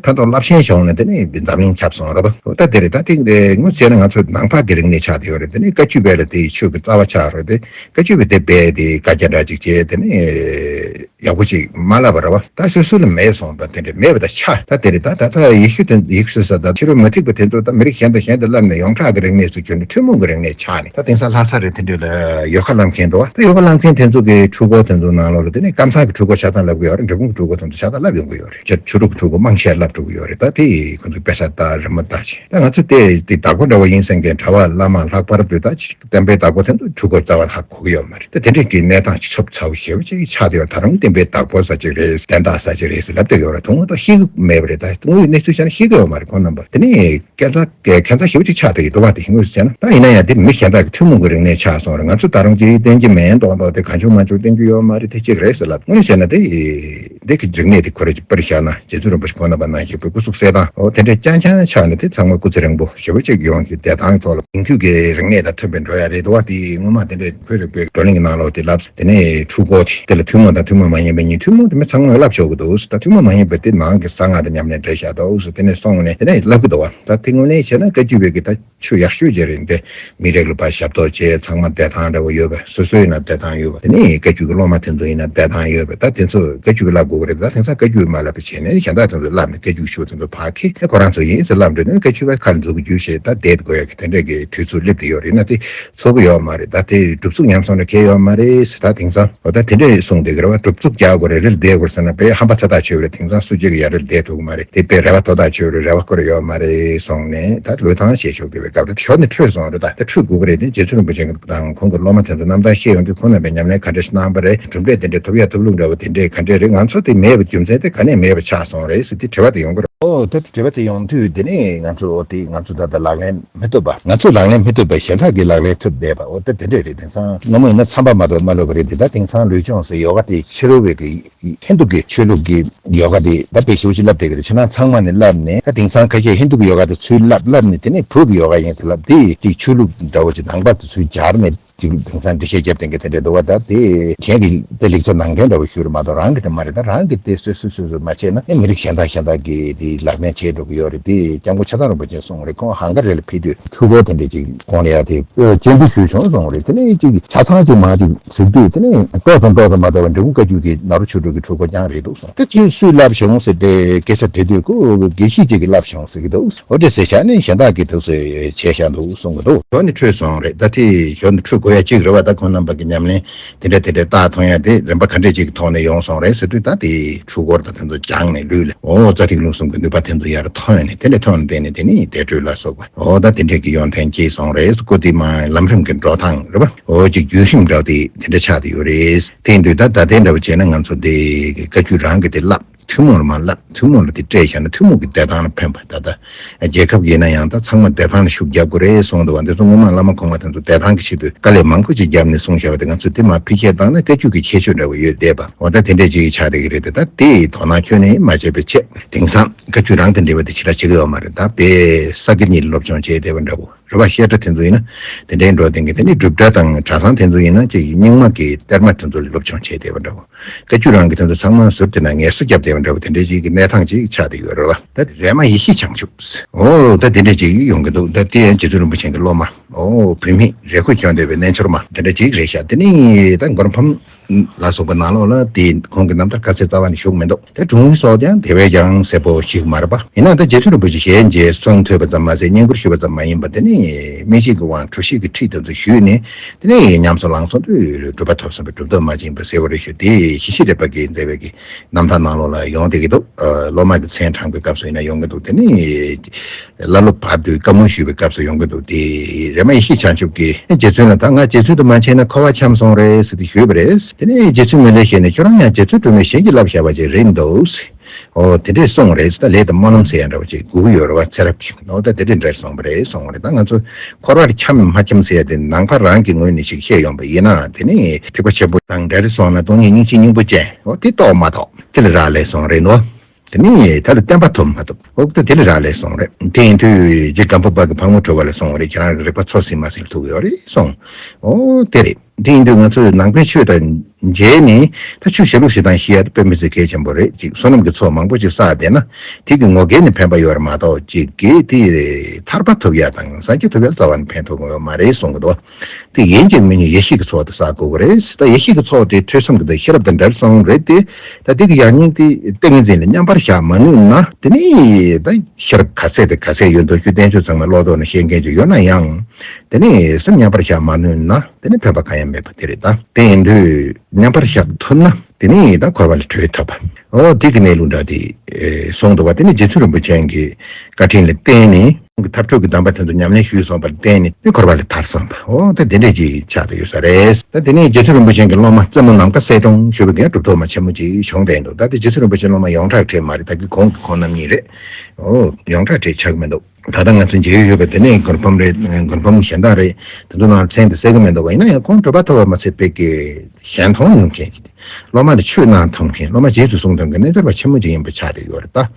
ཕན་ཐོགས་རླབས་ཆེན་བྱུང་ནས་དེ་ནས་འཛམ་གླིང་ཁྱབ་སོང་རེད་པ། ད་དེ་རེད། ད་དེ་དངོས་བྱས་ན་ང་ཚོ་ནང་པ་གི་རིག་གནས་ཆགས་བསྡད་ཡོད་རེད། དེ་ནས་བཀའ་བརྒྱུད་པ་ལ་དེ་ཡི་ཆོས་ཀྱི་རྩ་བ་ཆགས་རེད་དེ། བཀའ་བརྒྱུད་པ་དེ་རྦད་དེ་བཀའ་རྒྱ་འདྲ་ཅིག་བྱས་དེ་ནས་ཡག་པོ་ཅིག་མ་ལབ་པ་རེད་པ། ད་སོ་སོ་ལ་མེད་སོང་ད་དེ་འདྲས་མེད་པ་ད་ཆ་ད་དེ་རེད། ད་ད་ད་ཡེ་ཤུ་དེ་ཡེ་ཤུ་ས་ད་ཕྱི་རོལ་མུ་སྟེགས་པ་དེ་ཚོ་ད་མི་རིགས་གཞན་དང་གཞན་དུ་བསླབས་ནས་ཡོངས་གྲགས་ཀྱི་རིག་གནས་སུ་གྱུར་ནས་ཐུན་མོང་གི་རིག་གནས་ཆགས་ནས། ད་དེང་སང་ལྷ་ས་རེད་དེ་འདྲས་ལ་ཡོ་ག་བསླབ་མཁན་འདུག་བ། ད་ཡོ་ག་བསླབ་མཁན་དེ་ཚོ་གི་འཁྲུལ་འཁོར་དེ་ཚོ་ནང་ལོགས་ལ་དེ་ནས་ཀམ་ཚང་གི་འཁྲུལ་འཁོར་ཆ་ཚང་ལབ་གི་ཡོད་རེད། འབྲི་གུང་གི་འཁྲུལ་འཁོར་དེ་ཚོ་ཆ་ཚང་ལབ་ཡོང་གི་ཡོད་རེད། ཆོས་དྲུག་གི་འཁྲུལ་འཁོར་མང་ཆེ་བ་ལབ་འགྲོ་གི་ཡོད་རེད། ད་དེ་ཁོ་ཚོ་དཔེ་ཆ་ལྟ་རི་མོ་ལྟ་བྱས། ད་ང་ཚོ་དེ་དེ་བདག་པོ་འདྲ་བོ་ཡིན་བསམ་མཁན་གྲྭ་པ་བླ་མ་ལྷག་པར་དུ་ད་བསྟན་པའི་བདག་པོ་དེ་ཚོ་འཁྲུལ་འཁོར་རྩ་བ་ཧ་གོ་གི་ཡོད་མ་རེད། ད་དེ་འདྲས་ཀྱི་གནས་སྟངས་ཅིག་ཚབས་ཚ་བོ་ཞེ་པོ་ཅིག་ཆགས་བསྡད་ཡོད། ད་རུང་དེ་ པའི་བདག་པོ་ས་ཅིག་རེད། བསྟན་བདག་ས་ཅིག་རེད་ཟེར་ལབ་བསྡད་ཡོད་རེད། དོན་དངོས་ཐོག་ཤེས་ཀྱི་མེད་པ་རེད། ད་དངོས་ཡོད་གནས་ཚུལ་བཤད་ན་ཤེས་ཀྱི་ཡོད་མ་རེད་ཁོང་རྣམ་པ། དེ་ནས་སྐད་ཆ་ཁྱད་མཚར་ཞེ་པོ་ཅིག་ཆགས་བསྡད་ཀྱི་འདུག་བ། དེ་ཧིན་སྐད་ཟེར་ན། ད་ཡིན་ན་ཡང་དེ་མི་གཞན་དག་གི་ཐུན་མོང་གི་རིག་གནས་ཆགས་སོང་རེད། ང་ཚོ་ད་རུང་ཅིག་བསྟན་གྱི་མིན་མདོག་མདོག་དེ་གང་བྱུང་མང་བྱུང་བསྟན་རྒྱུ་ཡོད་མ་རེད། དེ་གཅིག་རེད་ཟེར་ལབ། དངོས་གནས་བཤད་ན་དེ་འདི་གི་རིག་གནས་དེ་ཁོ་རང་གི་པར་བཞག་ན་རྗེ་བཙུན་རིན་པོ་ཆེ་ཁོང་རྣམ་པ་ནང་བཞིན་པའི་སྐུ་གཟུགས་གསལ་སྟངས་འོ་དེ་འདྲས་རྐྱང་རྐྱང་ཆགས་ནས། དེ་ཚང་མ་སྐུ་ཚེ་རིང་པོ་ཞེ་པོ་ཅིག་ཡོང་གི་བསྡད་སྟངས་ཐོག་ལ་དེང་དུས་ཀྱི་རིག་གནས་དང་མཐུན་པའི་འགྲོ་ཡ་རེད་འདུག་བ། དེ་སྔོན་མ་དེ་འདྲས་བོད་རིག་པའི་བགྲོ་གླེང་གི་ནང་ལོགས་དེ་ལབ། དེ་ནས་འཁྲུལ་འཁོར་དེ་དེ་ལ་ཐུན་མོང་དང་ཐུན་མོང་མ་ཡིན་པའི་གཉིས། ཐུན་མོང་དེ་མི་ཚང་མས་ལབ་ཆོག་གི་འདུག་ད་ཐུན་མོང་མ་ཡིན་པ་དེ་ནང་གི་གསང་སྔགས་དང་ཉམས་ལེན་འདྲེས་བཞག་འདུག་དེ་ནས་སོང་ནས་དེ་ནས་ལབ་གི་འདུག་བ། ད་དེ་དངོས་གནས་བྱས་ན་བཀའ་བརྒྱུད་པའི་གི་ད་ཆོས་ཡག་ཤོས་ཅིག་རེད། འདི་མི་རིགས་ལ་ཕར་ཞབས་ཏོག་བྱས། ཚང་མ་བསྡད་སྟངས་འདྲ་བོ་ཡོད་པ། སོ་སོ་ཡིན་ན་བསྡད་སྟངས་ཡོད་པ། དེ་ནས་བཀའ་བརྒྱུད་ཀྱི་སློབ་མ་དེ་ཚོ་ཡིན་ན་བསྡད་སྟངས་ཡོད་པ། ད་དེ་ཚོ་བཀའ་བརྒྱུད་ཀྱིས་བསླབ་དགོས་ཀྱི་རེད། ད་དེང་སང་བཀའ་བརྒྱུད་མ་བསླབ་པ་བྱས་ནས་གཞན་དག་དེ་ཚོས་བསླབ་ནས་བཀའ་བརྒྱུད་ཤུགས་དེ་ཚོ་ཕར་འཁྱེར། ཨེ་ཁོ་རང་ཚོ་ཡིན་ཟེར་ལབ་འགྲོ་ནས་བཀའ་བརྒྱུད་པ་ཁ་ལ་འཛུགས་རྒྱུ་ཞེས་ད་བསྡད་དགོས་ཡ་གི་དེ་འདྲས་ཀྱི་དུས་ཚོད་སླེབས་བསྡད་ཡོད་རེད་ན། དེ་ཚོགས་ཀྱི་ཡོད་མ་རེད། ད་དེ་སྒྲུབ་ཚུགས་ཉམས་སོང་ན་གལ་ཡོད་མ་རེད་ཟེར། ད་དེང་སང་འོ་ད་དེ་འདྲས་གསུངས་བསྡད་ཀྱི་རེད་བ། སྒྲུབ་ཚུགས་རྒྱག་དགོས་རེད། རེ་ལ་བསྡད་དགོས་ཟེར་ན་དཔེ་ཧམ་པ་ཚ་ཐག་ཆོད་རེད། དེང་སང་སུ་གཅིག་གིས་ཡ་རེ་ལ་བསྡད་ཐུབ་ཀྱི་མ་རེད། དེ་དཔེ་རེ་བ་མཐོ་ཐག་ཆོད་རེད། རེ་བ་བསྐོར་ཡོད་མ་རེད་གསུངས་ནས་ད་ལོ་ཐང་བྱེད་ཆོག་གི་བའི་སྐབས་རེད། ཞོར་ནས་འཕྲོས་སོང་རེད། ད་དེ་འཕྲོས་དགོས་ཀྱི་རེད། དེ་རྗེ་བཙུན་རིན་པོ་ཆེ་དང་ཁོང་གི་སློབ་མ་དེ་ཚོ་རྣམ་ཐར་ཤེས་ཡོང་དུས་ཁོང་རྣམ་པས་ཉམས་ལེན་ག་འདྲ་ཞིག་གནང་པ་རེད། གྲུབ་འབྲས་དེ་འདྲས་ཐོབ་ཡ་ཐོབ་ལུགས་འདྲ་བོ་དེ་འདྲས་ག་འདྲས་རེད། ང་ཚོ་དེ་མེད་པའི་རྒྱུ་མཚན་དེ་ག་ནས་མེད་པ་ཆགས་སོང་རེད་ཟེར་དེ་དྲི་བ་དེ་ཡོང་གི་རེད། ཨོ་དེ་དྲི་བ་དེ་ཡོང་དུས་དེ་ནས་ང་ཚོ་ཨོ་དེ་ང་ཚོ་ད་ལྟ་ལག་ལེན་མི་ཐུབ་པ། ང་ཚོ་ལག་ལེན་མི་ཐུབ་པ་གཞན་དག་གིས་ལག་ལེན་ཐུབ་བསྡད་པ། ཨོ་དེ་དེ་འདྲས་རེད། དེང་སང་སྔ་མོ་ཡིན་ན་ཚན་པ་མ་གཏོགས་མ་ལོབས་པ་རེད་དེ། ད་དེང་སང་ལུས་སྦྱོང་ཟེར་ཡོ་ག་དེ་ཕྱི་རོལ་བའི་གི་ཧིན་རྡུ་གི་ཆོས་ལུགས་ཀྱི་ཡོ་ག་དེ་ད་དཔེ་ཞེ་པོ་ཅིག་བསླབ་བསྡད་ཀྱི་རེད། ཕྱི་ནང་ཚང་མ་ནས་བསླབ་ནས། ད་དེང་སང་ཁ་ཤས་ཧིན་རྡུ་གི་ཡོ་ག་དེ་ཚུར་བསླབ་བསླབ་ནས་དེ་ནས་བོད་ཀྱི་ཡོ་ག་ཡིན་ཟེར་ལབ། དེ་ཅིག་ཆོས་ལུགས་འདྲ་བོ་ཅིག་ནང་པ་དེ་ཚུར་སྦྱར་ནས་ཅིག་དེང་སང་འགྲེལ་བཤད་རྒྱབ་བསྡད་མཁན་དེ་འདྲ་འདུག་བ། ད་དེ་གཞན་གྱིས་དེ་ལེགས་ཚོགས་གནང་མཁན་འདྲ་བོ་ཞུ་རེད་མ་གཏོགས་རང་གི་དེ་མ་རེད། ད་རང་གི་དེ་སོ་སོ་སོ་སོ་མ་བྱས་ན་ཨེ་མི་རིགས་གཞན་དག་གཞན་དག་གིས་དེ་ལག་ལེན་བྱས་འགྲོ་གི་ཡོད་རེད། དེ་སྐྱབས་མགོན་ཆེ་ཚང་རིན་པོ་ཆེས་གསུངས་རེད། ཁོང་ཧང་ག་རི་ལ་ཕེབས་དུས་འཁྲུལ་འཁོར་དེ་འདྲ་ཅིག་ཁོང་ལ་ཡ་དེ་སྤྱན་འབུལ་ཞུས་བྱུང་གསུངས་རེད། དེ་ནས་ཅིག་ཆ་ཚང་ཅིག་མང་ཅིག་གཟིགས་དུས་དེ་ནས་ཏོག་ཙམ་ཏོག་ཙམ་མ་གཏོགས་པ་འབྲི་གུང་བཀའ་བརྒྱུད་ཀྱི་ནཱ་རོ་ཆོས་དྲུག་གི་འཁྲུལ་འཁོར་རྐྱང་རེད་འདུག་གསུངས། དེ་ཅིག་སུས་བསླབས་བྱུང་ཟེར་ཏེ་སྐད་ཆ་དྲིས་དུས་ཁོ་དགེ་བཤེས་ཅིག་གིས་བསླབས་བྱུང་ཟེར་གྱི་འདུག་འོ་དེ་ཟེར་བཞག་ནས་གཞན་དག་གིས་འདུག་ཟེར་བྱས་བཞག་འདུག་གསུང་གི་འདུག་ཞོར་ནས་འཕྲོས་སོང་རེད། ད་དེ་ཞོར་ནས་འཕྲོས་དགོས་ཡ་གཅིག་རེད་བ། ད་ཁོང་རྣམ་པ་གི་ཉམས་ལེན་དེ་འདྲ་དེ་འདྲ་རྟགས་མཐོང་ཡ་དེ་རིམ་པ་ག་འདྲས་ཅིག་གི་ཐོག་ནས་ཡོང་སོང་རེད་ཟེར་དུས། ད་དེ་འཁྲུལ་འཁོར་དང་དེ་ཚོ་སྦྱངས་ནས་ལུས་ལ་ཨོ་རྩ་ཐིག་ལུང་གསུམ་གྱི་ནུས་པ་དེ་ཚོ་ཡར་ཐོན་ནས། དེ་ནས་ཐོན་ནས་དེ་ནས་དེ་ནས་བདེ་དྲོད་ལ་སོགས་པ་ཨོ་ད་དེ་འདྲས་ཀྱི་ཡོན་ཏན་སྐྱེས་སོང་རེད། སྐུ་དེ་མ་ལམ་རིམ་གྱི་འགྲོ་སྟངས་རེད་བ། ཨོ་ཅིག་བརྒྱུད་རིམ་འདྲ་དེ་དེ་འདྲ་ཆགས་བསྡད་ཡོད་རེད། དེ་ཡིན་དུས་ད་ད་ལྟའི་འདྲ་བོ་བྱས་ན་ང་ཚོ་དེ་བཀའ་བརྒྱུད་རང་གི་དེ་བསླབ། ཐུན་མོང་ལ་མ་བསླབ། ཐུན་མོང་ལ་དེ་སྤྲད་བཞག་ན་ཐུན་མོང་གི་བདེ་ཐང་ལ་ཕན་པ། ད་ལྟ་རྒྱལ་ཁབ་ཡིན་ན་ཡང་ད་ཚང་མ་བདེ་ཐང་ལ་ཤུགས་རྒྱག་དགོས་རེད་གསུངས་འདུག་བ། འདི་ཚོ་སྔོན་མ་བླ་མ་གོང་མ་དེ་ཚོ་བདེ་ཐང་གི་ཆེད་དུ་དཀའ་ལས་མང་པོ་ཅིག་བརྒྱབ་ནས་གསུངས་བཞག་པ་དེ་ང་ཚོས་དེ་མར་འཕེལ་རྒྱས་བཏང་ན་བཀའ་བརྒྱུད་ཀྱི་ཁྱད་ཆོས་འདྲ་བོ་ཡོད་བསྡད་པ། འོ་ད་དེ་འདྲས་ཅིག་ཆགས་བསྡད་ཀྱི་རེད་དེ། ད་དེ་དོ་སྣང་ཁྱོན་ནས་མ་བྱས་པའི་ཆེད་དེང་སང་བཀའ་བརྒྱུད་རང་དང་འབྲེལ་བ་དེ་ཞེ་དྲག་བྱེད་ཀྱི་ཡོད་མ་རེད། ད་དཔེ་ས་དགེ་གཉིས་ལ་སློབ་སྦྱོང་བྱས་བསྡད་པ་འདྲ་བོ། རེད་བ། བཤད་གྲྭ་དེ་ཚོ་ཡིན་ན་དེ་འདྲའི་འགྲོ་བསྡད་མཁན། དེ་ནས་སྒྲུབ་གྲྭ་དང་གྲྭ་ཚང་དེ་ཚོ་ཡིན་ན་ཅིག་རྙིང་མ་གི་གཏེར་མ་དེ་ཚོ་ལ་སློབ་སྦྱོང་བྱས་བསྡད་པ་འདྲ་བོ། བཀའ་བརྒྱུད་རང་གི་དེ་ཚོ་ཚང་མ་ཟུར་དེ་ན་ངལ་གསོ་བརྒྱབ་བསྡད་པ་འདྲ་བོ། དེ་འདྲའི་ཅིག་གི་གནས་སྟངས་ཅིག་ཆགས་བསྡད་ཡོད་རེད་བ། ད་རས་མ་ཡེ་ཤེས་བྱང་ཆུབ། ཨོ་ད་དེ་འདྲའི་ཅིག་ཡོང་གི་འདུག་ད་དེ་ཡང་རྗེ་བཙུན་རིན་པོ་ཆེ་གི་སློབ་མ། ཨོ་བུད་མེད་རེ་ཁོ་གྱོན་བསྡད་པའི་རྣལ་འབྱོར་མ་དེ་འདྲ་ཅིག་རེད་ཤག་དེ་ནས་ད་མགོན་ཕམ་ལ་སོགས་པ་ནང་ལོགས་ལ་དེ་ཁོང་གི་རྣམ་ཐར་ག་ཚད་རྩ་བ་ནས་ཞུགས་མི་འདུག་དེ་སྒྲུང་སོགས་ཀྱང་དེ་བས་ཀྱང་གསལ་པོ་ཞིག་མ་རེད་པ། ཡིན་ན་ད་རྗེ་བཙུན་རིན་པོ་ཆེ་ཞལ་མཇལ་གསུང་ཐོས་པ་ཙམ་མ་ཟད་བསྙེན་བཀུར་ཞུས་པ་ཙམ་མ་ཡིན་པར་དེ་ནས་སྨིན་བྱེད་ཀྱི་དབང་གྲུ་བཞི་གི་ཁྲིད་དེ་ཚོ་ཞུས་ནས་དེ་ནས་ཉམས་སུ་བླངས་སོང་དུས་གྲུབ་པ་ཐོབ་སོང་བས་གྲུབ་ཐོབ་མ་བྱིན་པ་ཟེར་བ་རེད་ཞུ། དེ་ཞི་ཞི་འགྲེལ་པ་གིས་མཛད་པའི་གི་རྣམ་ཐར་ནང་ལོགས་ལ་ཡོང་བསྡད་ཀྱི་འདུག་སློབ་མ་གི་མཚན་བགྲངས་པའི་སྐབས་སུ་ཡིན་ན་ཡོང་གི་འདུག་དེ་ནས་བླ་སློབ་བར་དུ་བཀའ་མོལ་ཞུས་པའི་སྐབས་སུ་ཡོང་གི་འདུག་དེ་རས་མ་ཡེ་ཤེས་བྱང་ཆུབ་ཀྱིས་རྗེ་བཙུན་ལ་ད་ང་རྗེ་བཙུན་དུ་མ་ཕྱིན་ན་འཁོར་བ་འཁྱམས་སོང་རེད་ཟེར་ཏེ་ཞུས་པ་རེད། དེ་ནས་རྗེ་བཙུན་མི་ལའི་ཞལ་ནས་ཁྱོད་རང་ཡང་རྗེ་བཙུན་སྒྲོལ་མས་གཞན་གྱིས་བསླབས་བཞག་པ་ཅིག་རེད་འདུག་ཨོ་དེ་འདྲས་གསུངས་རེད། ད་ལས་དང་སྨོན་ལམ་ཟེར་ཡ་འདྲ་བ་ཅིག་དགོས་ཀྱི་ཡོད་རེད་བ། ཚེ་རབས་ཤིག་ཨོ་ད་དེ་འདྲས་འདྲ་གསུངས་པ་རེད་གསུངས་པ་རེད། ད་ང་ཚོ་འཁོར་བར་འཁྱམས་མ་འཁྱམས་ཟེར་ཡ་དེ་ནང་པ་རང་གི་ངོས་ནས་ཞིག་བཤད་ཡོང་པ་ཡིན་ན། དེ་ནས་ཐེག་པ་ཆེན་པོ་དང་འབྲེལ་སོང་ན་སྟོང་ཉིད་སྙིང་རྗེའི་སྙིང་པོ་ཅན་ཨོ་དེ་རྟོགས་མ་ཐོག་དེ་ལ་རག་ལས་སོང་རེད་ནོ། དེ་ནས་ད་ལ་བསྟན་པ་ཐོབ་མ་ཐུབ་ཨོ་ད་དེ་ལ་རག་ལས་སོང་རེད། དེ་ཡིན་དུས་རྗེ་སྒམ་པོ་པ་གི་ཕག་མོ་གྲུ་པ་ལ་གསུངས་པ་རེད། ཁྱེད་རང་གི་རིག་པ་ཚོ་ཟིན་མ་ཟིན་ཐུག་ཡོད་རེད་གསུངས། ཨོ་དེ་རེད། དེ་ཡིན་དུས་ང་ཚོས་ནང་པའི་ཆོས་དང་མཇལ་ནས་ད་ཆོས་ཞལ་ལུགས་ཞིག་དང་ཤེས་ཡ་དེ་དཔེ་མི་སྲིད་གལ་ཆེན་པོ་རེད། ཅིག་བསོད་ནམས་ཀྱི་ཚོགས་མང་པོ་ཅིག་བསགས་བསྡད་ན་དེ་གི་ངོ་འགལ་ནས་ཕན་པ་ཡོད་རེད་མ་གཏོགས་ཅིག་གིས་དེ་ཐར་པ་ཐོབ་ཡ་དང་སངས་རྒྱས་ཐོབ་ཡ་རྩ་བ་ནས་ཕན་ཐོགས་ཡོད་མ་རེད་གསུང་གི་འདུག་དེ་ཡིན་གཅིག་མིན་གཉིས་ཡེ་ཤེས་ཀྱི་ཚོགས་དེ་བསགས་དགོས་ཀྱི་རེད། ད་ཡེ་ཤེས་ཀྱི་ཚོགས་དེ་ཐོས་བསམ་གྱི་དང་ཤེས་རབ་དང་འབྲེལ་སོང་རེད་དེ། ད་དེ་གི་ཡང་སྙིང་དེ་ཏིང་ངེ་འཛིན་ལ་མཉམ་པར་བཞག་མ་ནུས་ན་དེ་ནི་ད་ཤེས་རབ་ག་ཚད་དེ་ག་ཚད་ཡོད་མདོ་རྒྱུད་བསྟན་བཅོས་ཚང་མ་བློ་ལྡོག་ནས་ཤེས་མཁན་ཅིག་ཡོད་ན་ཡང་། དེ་ནས་སེམས་མཉམ་པར་བཞག་མ་ནུས་ན་དེ་ནི་ཕན་པ་གང་ཡང་མེད་པ་དེ་རེད། ད་དེ་ཡིན་དུས་མཉམ་པར་བཞག་ཐུབ་ན་དེ་ནི་ད་འཁོར་བ་ལས་གྲོལ་ཐུབ་པ། ཨོ་དེ་གི་གནས་ལུགས་འདྲ་དེ་གསུངས་འདུག་པ། དེ་ནི་རྗེ་བཙུན་རིན་པོ་ཆེ་གི་བཀའ་དྲིན་ལ་བརྟེན་ནས་ འཐབ་འཁྲུག་གི་སྡོམ་པ་དེ་ཚོ་ཉམས་ལེན་ཞུས་སོང་བར་བརྟེན་ནས་དེ་འཁོར་བ་ལས་ཐར་སོང་བ། འོ་ད་དེ་འདྲས་ཅིག་ཆགས་བསྡད་ཡོད་ས་རེད། ད་དེ་ནས་རྗེ་བཙུན་རིན་པོ་ཆེ་གི་སློབ་མ་རྩེ་མོ་ནམ་མཁའ་གསལ་སྒྲོན་ཞུ་བའི་གི་གྲུབ་ཐོབ་མ་ཆེན་མོ་ཅིག་བྱུང་བསྡད་འདུག་ད་ལྟ་རྗེ་བཙུན་རིན་པོ་ཆེ་སློབ་མ་ཡོངས་གྲགས་གྲས་མ་རེད། ད་གི་གོང་གི་ཁོང་རྣམ་གཉིས་རེད། འོ་ཡོངས་གྲགས་གྲས་ཆགས་ཀྱི་མི་འདུག་ད་ལྟ་ང་ཚོ་མཇལ་ཡོད་པ་དེ་ནས་གུར་ཕམ་རེད། གུར་ཕམ་གཞན་དག་རེད། དེ་ཚོ་ནང་མཚན་དེ་གསལ་གི་མི་འདུག་ཡིན་ན་ཡང་ཁོང་གྲུབ་པ་ཐོབ་པ་མ་ཚད་པའི་གི་གཞན་མཐོང་ཡོང་མཁན་ཞིག་སློབ་མ་ལ་ཆོས་གནང་ཐུབ་མཁན། སློབ་མ་རྗེས་སུ་བཟུང་ཐུབ་མཁན་རྣལ་འབྱོར་པ་ཆེན་མོ་ཅིག་ཡིན་པ་ཆགས་བསྡད་ཡོད་རེད་ད།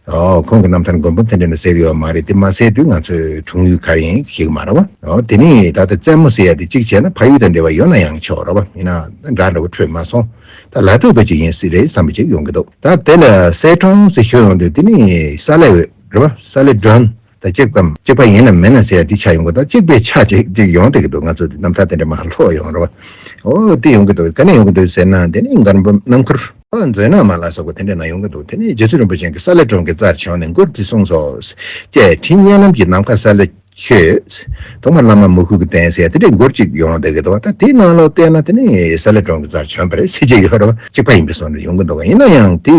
ཨོ་ཁོང་གི་རྣམ་ཐར་མགོན་པོ་ཙནྡྲ་ནས་གསལ་གི་ཡོད་མ་རེད། དེ་མ་གསལ་དུས་ང་ཚོའི་འཁྲུངས་ཡུལ་ག་རེ་ཡིན་ཤེས་གི་མ་རེད་བ། ཨོ་དེ་ནས་ད་ལྟ་རྩེ་མོ་ཟེར་ཡ་དེ་གཅིག་བྱས་ན་ཕ་ཡུལ་དང་འབྲེལ་བ་ཡོད་ན་ཡང་ཆོག་རེད་བ། ཡིན་ན་འདྲ་འདྲ་བོ་འཕྲོད་མ་སོང་། ད་ལ་སྟོད་པ་ཅིག་ཡིན་སྲིད་རེད་བསམ་པ་ཅིག་ཡོང་གི་འདུག་ད་དེ་ལ་གསལ་སྒྲོན་ཟེར་ཤོད་ཡོང་དུས་དེ་ནི་ས་ལེ་འོད་རེད་བ། ས་ལེ་སྒྲོན། ད་གཅིག་པའམ་གཅིག་པ་ཡིན་ནམ་མིན་ནམ་ཟེར་ཡ་འདི་ཆགས་ཡོང་གི། ད་གཅིག་པའི་ཆ་ཅིག་ཅིག་ཡོང་བསྡད་ཀྱི་འདུག་ང་ཚོ་འདི་རྣམ་ཐར་དེ་འདྲ་མར་ལྷོག་ཡོང་རེད་བ། ཨོ་དེ་ཡོང་གི་འདུག་ག་ནས་ཡོང་གི་འདུག་ཟེར་ན་དེ་ནི་མགར་འབུམ་སྣམ་ཁུར། ཨོ་མཛོད་ནག་མ་ལ་སོགས་པ་དེ་འདྲ་ན་ཡོང་གི་འདུག་དེ་ནི་རྗེ་བཙུན་རིན་པོ་ཆེ་གིས་ས་ལེ་སྒྲོན་གྱི་རྩར་བྱོན་ནས་མགུར་འདི་གསུངས་སོ། ཀྱེ་དྲིན་གཉན་ལམ་གྱི་ནམ་མཁའ་ས་ལེ་ཁྱོད། ཐོག་མར་བླ་མ་མུ་ཁུ་གི་བསྟན་ཟེར་དེ་འདྲའི་མགུར་གཅིག་ཡོང་བསྡད་ཀྱི་འདུག་ད་དེའི་ནང་ལོགས་བལྟས་ན་དེ་ནི་ས་ལེ་སྒྲོན་གྱི་རྩར་བྱོན་པ་རེད་ཟེར་གྱི་ཡོད་རེད་བ། གཅིག་པ་ཡིན་པའི་བཟོ་འདྲ་ཡོང་གི་འདུག་ཡིན་ན་ཡང་དེ་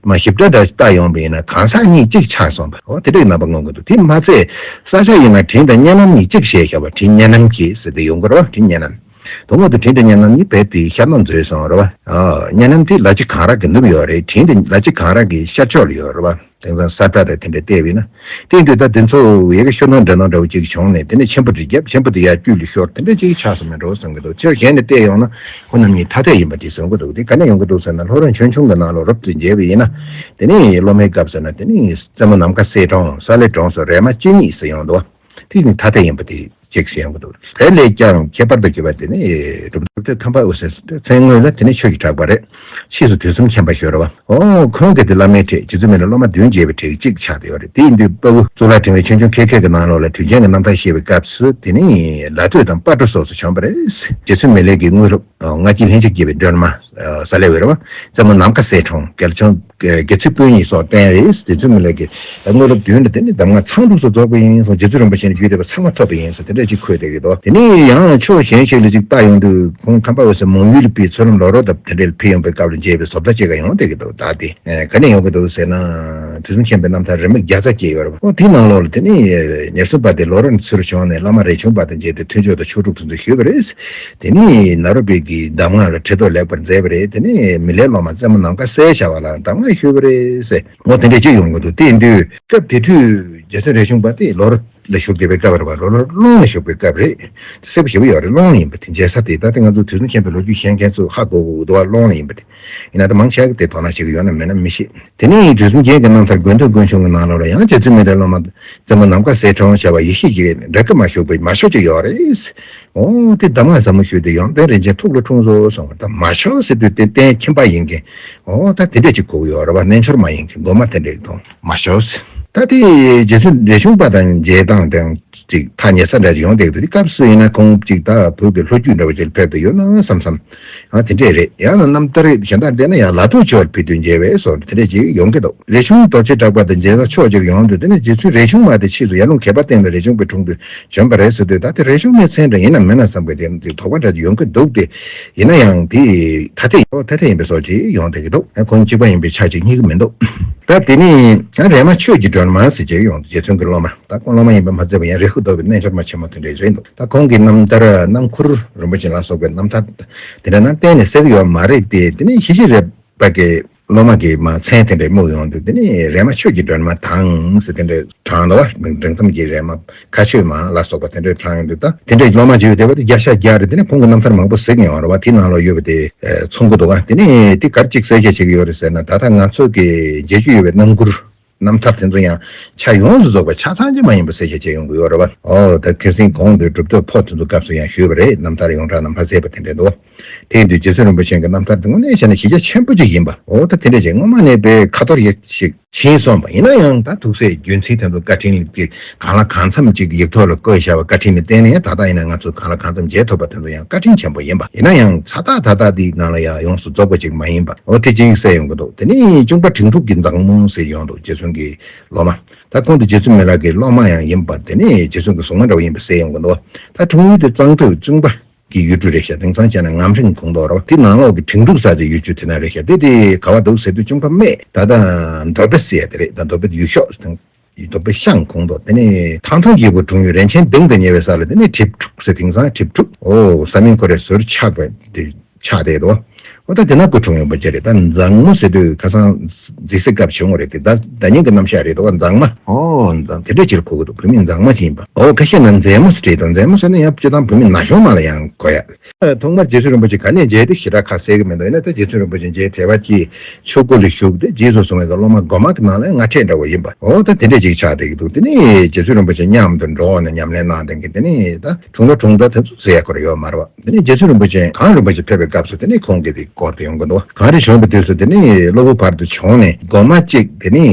མ་ཞིབ་ཕྲ་འདྲ་བལྟ་ཡོང་བ་ཡིན་ན་གང་ཟག་གཉིས་གཅིག་ཆགས་སོང་བ། འོ་དེ་འདྲའི་རྣམ་པ་མངོན་གྱི་འདུག་དེ་མ་ཚད་ས་ཆ་ཡིན་ན་དྲིན་དང་གཉན་ལམ་གཉིས་གཅིག་བྱས་བཞག་པ། དྲིན་གཉན་ལམ་གྱི་ཟེར་དེ་ཡོང་གི་རེད་བ། དྲིན་གཉན་ལམ། དོན་དངོས་དུ་དྲིན་དང་གཉན་ལམ་གཉིས་རྦད་དེ་ཤར་ནང་འཛུལ་སོང་རེད་བ། ཨ་གཉན་ལམ་དེ་ལ་ཕྱི་གངས་ར་གི་ནུབ་ཡོད་རེད། དྲིན་དེ་ལ་ཕྱི་གངས་ར་གི་ཤར་ཕྱོགས་ལ་ཡོད་རེད་བ། དེང་སང་ས་ཁྲ་དང་དེ་འདྲ་བལྟས་པ་ཡིན་ན། དེ་དུས་ད་དེ་ཚོ་ཡ་གི་ཤོ་ནང་འདྲ་ནང་འདྲ་བོ་ཅིག་བྱུང་ནས་དེ་ནས་ཆེན་པོ་དེ་བརྒྱབ། ཆེན་པོ་དེ་ཡར་དཀྱིལ་ལ་ཤོར། དེ་འདྲ་ཅིག་ཆགས་སོང་མེད་འགྲོ་བསམ་གི་འདུག་ཕྱིར་གཞན་ནས་བལྟས་ཡོང་ན་ཁོ་རྣམ་གཉིས་ཐ་དད་ཡིན་པ་དེ་བཟོ་གི་འདུག་དེ་ག་ནས་ཡོང་གི་འདུག་ཟེར་ན་ལྷོ་རོང་ཆོས་འབྱུང་གི་ནང་ལོགས་རབ་ཏུ་མཇལ་བ་ཡིན་ན། དེ་ནས་སློབ་མའི་སྐབས་ཟེར་ན་དེ་ནས་རྩེ་མོ་ནམ་མཁའ་གསལ་སྒྲོན། ས་ལེ་སྒྲོན་སོགས་རས་མ་བཅུ་གཉིས་ཟེར་ཡོང་འདུག་དེ་ནི་ཐ་དད་ཡིན་པ་དེ་གཅིག་ཟེར་ཡོང་གི་འདུག་དེ་ལས་ཀྱང་ཁྱད་པར་དུ་གྱུར་པ་དེ་ནི་གྲུབ་ཐོབ་ཐར་པ་དབུ་སེ་མཚན་དངོས་ལ་དེ་ནི་ཆོས་ཀྱི་གྲགས་པ་རེད། ཕྱིས་སུ་དུས་གསུམ་མཁྱེན་པ་ཞུ་རེད་བ། ཨོ་ཁོང་གིས་དེ་བླ་མའི་གྲས་རྗེ་བཙུན་མི་ལ་སློབ་མ་བདུན་མཇལ་བའི་གྲས་གཅིག་ཆགས་བསྡད་ཡོད་རེད། དེ་ཡིན་དུས་དཔའ་བོ་གཙུག་ལག་ཕྲེང་བའི་ཆོས་འབྱུང་ཁལ་ཁལ་གྱི་ནང་ལོགས་ལ་དུས་ཆེན་གྱི་རྣམ་ཐར་བཤད་པའི་སྐབས་སུ་དེ་ནི་ལ་སྟོད་དང་སྤ་གྲོ་སོགས་སུ་བྱོན་པ་རེད། རྗེ་བཙུན་མི་ལས་ཀྱི་དངོས་གྲུབ་ལྔ་བརྒྱའི་ལྷན་ཅིག་སྐྱེས་པའི་སྒྲོན་མ། ས་ལེ་འོད་རེད་བ། རྩེ་མོ་ནམ་མཁའ་གསལ་སྒྲོན། རྒྱ་མཚོ་རྒྱལ་ཚིག་དཔོན་གཉིས་སོགས་བསྟན་རེད། རྗེ་བཙུན་མི་ལ་གི་དངོས་གྲུབ་བདུན་ལ་དེ་ནི་གདམས་ངག་ཚང་སྒྲུབ་སོགས་རྫོགས་པ་ཡིན་གསུངས། རྗེ་བཙུན་རིན་པོ་ཆེ་ནས་རྒྱུད་སྡེ་པ་ཚང་མ་ཐོབ་པ་ཡིན་གསུངས། དེ་འདྲ་ཅིག་འཁོད་བསྡད་ཀྱི་འདུག་དེ་ནས་ཡང་ཕྱོགས་གཞན་ཞིག་ལ་ཅིག་བལྟ་ཡོང་དུས་ཁོང་ཁམས་པ་འོད་ཟེར་མང་ཡུལ་ལ་ཕེབས། ཚུལ་ཁྲིམས་ལོ་རོ་དང་དེ་འདྲ་ལ་ཕེབས་ཡོང་པའི་སྐབས་ལ་མཇལ་བའི་བཟོ་ལྟ་ཅིག་ཡང་ཡོང་བསྡད་ཀྱི་འདུག་ད་དེ་ག་ནས་ཡོང་གི་འདུག་ཟེར་ན། དུས་གསུམ་མཁྱེན་པའི་རྣམ་ཐར་རེའུ་མིག་བརྒྱ་རྩ་བརྒྱད་ཡོད་རེད་བ། ཨོ་དེའི་ནང་ལོགས་ལ་དེ་ནས་ཉེར་གསུམ་པ་དེ་ལོ་རོ་ནས་ཚུར་བྱོན་ནས་བླ་མ་རས་ཆུང་པ་དང་མཇལ་ཏེ་མཐུན་ཕྱོགས་དང་ཆོས་དྲུག་དེ་ཚོ་ཞུས་པ་རེད། དེ་ནས་ནཱ་རོ་པའི་གི་གདམས་ངག་ལ་ཁྲིད་རྟོགས་ལེགས་པར་མཛད་པ་རེད། དེ་ནས་མི་ལའི་སློབ་མ་རྩེ་མོ་ནམ་མཁའ་གསལ་བྱ་བ་ལ་གདམས་ངག་ཞུས་པ་རེད་ཟེར། འོ་དེ་འདྲ་ཅིག་ཡོང་གི་འདུག་དེ་ཡིན་དུས་སྐབས་དེ་དུས་རྗེ་བཙུན་རས་ཆུང་པ་དེ་ལོ་རོ་ལ་བཞུགས་བསྡད་པའི་སྐབས་རེད་བ། ལོ་རོ་སློང་ལ་བཞུགས་པའི་སྐབས་རེད། གསལ་པོ་ཞེ་པོ་ཡོད་རེད། སློང་ཡིན་པ་དེ་མཇལ་ས་དེ། ད་ལྟ་ང་ཚོ་དུས་གསུམ་མཁྱེན་པའི་ལོ་རྒྱུས་ཤེས་མཁན་ཚོ་ཧ་གོ་གི་འདུག་བ། སློང་ཡིན་པ་དེ། ཡིན་ན་ད་མང་ཆེ་གི་དེ་དོ་སྣང་བྱེད་ཀྱི་ཡོད་ན་མེད་ན་མི་ཤེས། དེ་ནས་དུས་གསུམ་རྒྱན་གྱི་རྣམ་ཐར་དགོན་སྟོད་དགོན་ཆུང་གི་ནང་ལོགས་ལ་ཡང་རྗེ་བཙུན་མི་ལའི་སློབ་མ་རྩེ་མོ་ནམ་མཁའ་གསལ་སྒྲོན་བྱ་བ་ཡེ་ཤེས་ཀྱི་འབྲས་བུ་མ་ཞུགས་པའི་མ་ཤོ་ཅིག་ཡོད་རེད། ཨོ་དེ་གདམས་ངག་ཟབ་མོ་ཞུས་ཏེ་ཡོན་ཏན་རིན་ཆེན་ཐུགས་ལ་འཁྲུངས་སོ་གསུངས་པ། ད་མ་ཤོ་ཟེར་དུས་དེ་རྟེན་ཁྱིམ་པ་ཡིན་མཁན། ཨོ་ད་དེ་འདྲས་ཅིག་གོ་གི་ཡོད་རེད་བ། རྣལ་འབྱོར་མ་ཡིན་མཁན་དགོན་པ་དེ་འདྲས་མཐོང་མ་ཤོ་ཟེར། ད་དེ་རྗེ་བཙུན་རས་ཆུང་པ་དང་མཇལ་སྟངས་དང་། ཅིག་ཐག་ཉེ་ས་འདྲ་ཅིག་ཡོང་བསྡད་ཀྱི་འདུག་དེ་སྐབས་སུ་ཡིན་ན་ཁོང་ཅིག་ད་བོད་ཀྱི་ལྷོ་རྒྱུད་འདྲ་བོ་ཅིག་ལ་ཕེབས་ཏེ་ཡོད་ན་བསམ་བསམ། ཨ་དེ་འདྲས་རེད། ཡང་ན་རྣམ་ཐར་གཞན་དག་བལྟས་ན་ཡང་ལ་སྟོད་ཕྱོགས་ལ་ཕེབས་དུས་མཇལ་བས་སོགས་དེ་འདྲས་ཅིག་ཡོང་གི་འདུག་རས་ཆུང་རྡོ་རྗེ་གྲགས་པ་དང་མཇལ་ས་ཕྱོགས་ཅིག་ཡོང་དུས་དེ་ནས་རྗེ་བཙུན་རས་ཆུང་མ་དེ་ཕྱིས་སུ་ཡར་ཀླུང་མཁས་པ་བསྟན་པའི་རས་ཆུང་པའི་དྲུང་དུ་བྱོན་པ་རེད་ཟེར་དུས། ད་དེ་རས་ཆུང་མའི་མཚན་འདྲ་ཡིན་ནམ་མིན་ནམ་བསམ་པའི་དེ་དོགས་པ་འདྲ་ཅིག་ཡོང་གི་འདུག་སྟེ། ཡིན་ན་ཡང་དེ་ཐ་དད་ཐ་དད་ཡིན་པའི་བཟོ་ཅིག་ཡོང་བསྡད་ཀྱི་འདུག་ཁོང་གཅིག་པ་ཡིན་པའི་ཆ་ཅིག་རྙེད་ཀྱི་མི་འདུག་ད་དེ་ནས་ཡང་རས་མ་ཆོས་ཀྱི་སྒྲོན་མ་ཟེར་ཅིག་ཡོང་དུས་རྗེ་བཙུན་གྱི་སློབ་མ། ད་ཁོང་སློབ་མ་ཡིན་པ་མ་ཚད་པ་ཡང་རེ་ཧུ་ལྡོག་པའི་རྣལ་འབྱོར་མ་ཆེན་མོ་དེ་འདྲ་རེད་འདུག་ད་ཁོང་གི་རྣམ་ཐར་སྣམ་ཁུར་རིན་པོ་ཆེ་ལ་སོགས་པའི་རྣམ་ཐར་དེ་འདྲ་ནང་གཏན་ནས་གསལ་གྱི་ཡོད་མ་རེད་དེ། དེ་ནས་ཞི་བྱེད་རས་པ་གི་སློབ་མ་གི་མ་མཚན་དེ་འདྲ་སྨོས་ཡོང་དུས་དེ་ནས་རས་མ་ཆོས་ཀྱི་སྒྲོན་མ་དང་ཟེར་དེ་འདྲ་དྲངས་འདུག་བ། འབྲིང་མཚམས་ཀྱི་རས་མ་མཁའ་སྤྱོད་མ་ལ་སོགས་པ་དེ་འདྲ་དྲངས་ཡོང་དུས། ད་དེ་འདྲའི་སློབ་མ་ཅིག་ཡོད་བསྡད་པ་དེ་བརྒྱ་ཆ་བརྒྱ་རེད། དེ་ནས་ཁོང་གི་རྣམ་ཐར་མང་པོ་གཟིགས་མྱོང་བ་རེད་བ། དེའི་ནང་ལ་ཡོད་པ་དེ་མཚུངས་ཀྱི་འདུག་ག་དེ་ནས་དེ་ག་རེ་ཅིག་གསལ་བཤད་བྱེད་ཀྱི་ཡོད་རེད་ཟེར་ན། ད་ལྟ་ང་ཚོ་གི་མཇལ་རྒྱུ་ཡོད་པའི་རྣམ་མགུར། རྣམ་ཐར་དེ་ཚོ་ཡང་ཆ་ཡོངས་སུ་རྫོགས་པ་ཆ་ཚང་གཅིག་མ་ཡིན་པ་གསལ་བཤད་བྱས་ཡོང་གི་ཡོད་རེད་བ། ཨོ་ད་ཁ་སང་གོང་དུ་གྲུབ་ཐོབ་ཕོ་དེ་ཚོ་སྐབས་སུ་ཡང་ཞུས་པ་རེད། རྣམ་ཐར་ཡོངས་གྲགས་རྣམ་ཐར་ཟེར་བ་དེ་འདྲ་འདུག་དེ་ཡིན་དུས་རྗེ་བཙུན་རིན་པོ་ཆེ་གི་རྣམ་ཐར་དེ་དངོས་གནས་བྱས་ན་གཞི་རྒྱ་ཆེན་པོ་ཅིག་ཡིན་པ། ཨོ་ད་དེ་འདྲ་ཅིག་སྔོན་མ་ནས་དཔེ་ཁ་ཐོར་ཡེ་ཞིག་ཕྱིན་སོང་བ་ཡིན་ན་ཡང་། ད་ཐུགས་སྲས་རྒྱུན་འཛིན་དེ་ཚོ་བཀའ་དྲིན་གྱིས་གང་ལ་གང་འཚམ་ཅིག་ཡིག་ཐོག་ལ་བཀོད་བཞག་པ་བཀའ་དྲིན་ལ་བརྟེན་ནས་ད་ལྟ་ཡིན་ན་ང་ཚོ་གང་ལ་གང་འཚམ་མཇལ་ཐུབ་པ་དེ་ཚོ་ཡང་བཀའ་དྲིན་ཆེན་པོ་ཡིན་པ། ཡིན་ན་ཡང་ཚ་ཐག་ད་ལྟ་འདིའི་ནང་ལ་ཡང་ཡོངས་སུ་རྫོགས་པ་ཅིག་མ་ཡིན་པ། འོ་དེ་གཅིག་གསལ་ཡོང་གི་འདུག་དེ་ནས་གཅུང་པ་དྲིན་གྲུབ་ཀྱི་མཛངས་མོ་ཟེར་ཡོང་འདུག་རྗེ་བཙུན་གྱི་སློབ་མ། ད་ཁོང་དེ་རྗེ་བཙུན་མི་ལ་གི་སློབ་མ་ཡང་ཡིན་པ། དེ་ནས་རྗེ་བཙུན་གྱི་གཟུངས་མ་འདྲ་བོ་ཡིན་པ་གསལ་ཡོང་གི་འདུག་ད་འཁྲུངས་ཡུལ་དེ་གཙང་སྟོད་གཅུང་པ་གི་ཡུལ་གྲུ་རེད་ཤག་དེང་སང་བྱས་ན་ངམ་རིང་ཁོངས་གཏོགས་རེད་བ། དེ་ནང་ལོགས་ཀྱི་དྲིན་གྲུབ་ས་ཅིག་ཡུལ་ཆུ་དེ་ན་རེད་ཤག་དེ་དེ་ག་བ་འདུག་ཟེར་དུས་གཅུང་པ་སྨད་ད་ལྟ་མདོ་སྦིས་ཟེར་ཡ་དེ་རེད། ད་མདོ་སྦིས་ཡུལ་ཤོག་ཟེར་དང་། རྡོ་པའི་ཤང་གོང་དུ་དེ་ནས་ཐང་ཐང་གི་བུ་དྲུང་ཡོད་རིན་ཆེན་གདིང་དུ་ཉེ་བའི་ས་ལ་དེ་ནས་གྲིབ་ཕྲུག་ཟེར། དེང་སང་གྲིབ་ཕྲུག་ཨོ་ས་མིང་ཁོ་རེ་ཟུར་ཆག་པ་དེ་ཆགས་བསྡད་འདུག་ཨོ་ད་དེ་ན་སྐུ་འཁྲུངས་ཡོང་པ་ཅི་རེད། ད་མཛངས་མོ་ཟེར་དུས་ཁ་སང་རྫིག་སེ་སྐབས་བྱུང་བ་རེད་དེ། ད་ད་ཉིན་གྱི་རྣམ་གཞག་རེད་འདུག་མཛངས་མ་ཨོ་མཛངས་དེ་འདྲ་ཅིག་གོ་གི་འདུག་བུད་མེད་མཛངས་མ་ཅིག་ཡིན་པ། ཨོ་ཁ་ཤས་ན་མཛེས་མོ་ཟེར་བྲིས་འདུག་མཛེས་མོ་ཟེར་ན་ཡང་སྤྱིར་བཏང་བུད་མེད་ན་གཞོན་མ་ལ་ཡང་གོ་ཡ། ཐོག་མར་རྗེ་བཙུན་རིན་པོ་ཆེ་ག་ནས་མཇལ་དེ་ཞེ་དྲག་ཁ་གསལ་གི་མི་འདུག་ཡིན་ན་ད་རྗེ་བཙུན་རིན་པོ་ཆེ་མཇལ་དེ་བ་ཅིག་ཆོས་སྒོ་ལ་བཞུགས་ཏེ་རྗེས་སུ་བཟུང་བའི་སློབ་མ་སྒོ་མ་གི་ནང་ལ་སྔ་ཕྲད་འདྲ་བོ་ཡིན་པ། འོ་ད་དེ་འདྲས་ཅིག་ཆགས་བསྡད་ཀྱི་འདུག་དེ་ནས་རྗེ་བཙུན་རིན་པོ་ཆེ་མཉམ་དུ་འགྲོ་ནས་ཉམས་ལེན་གནང་དེ་གི་དེ་ནས་ད་དྲུང་ལོ་དྲུང་ད་དེ་ཚོ་ཟེར་ཡ་ཁོ་ར་ཡོད་མ་རེད་བ། དེ་ནས་རྗེ་བཙུན་རིན་པོ་ཆེ་གངས་རིན་པོ་ཆེ་ཕེབས་པའི་སྐབས་སུ་དེ་ནས་ཁོང་གིས་དེ་སྐོར་དེ་ཡོང་གི་འདུག་གངས་རི་བཞེངས་པའི་དུས་སུ་དེ་ནས་གློ་བུར་བར་དུ་བྱུང་ནས་སྒོ་མ་གཅིག་དེ་ནས་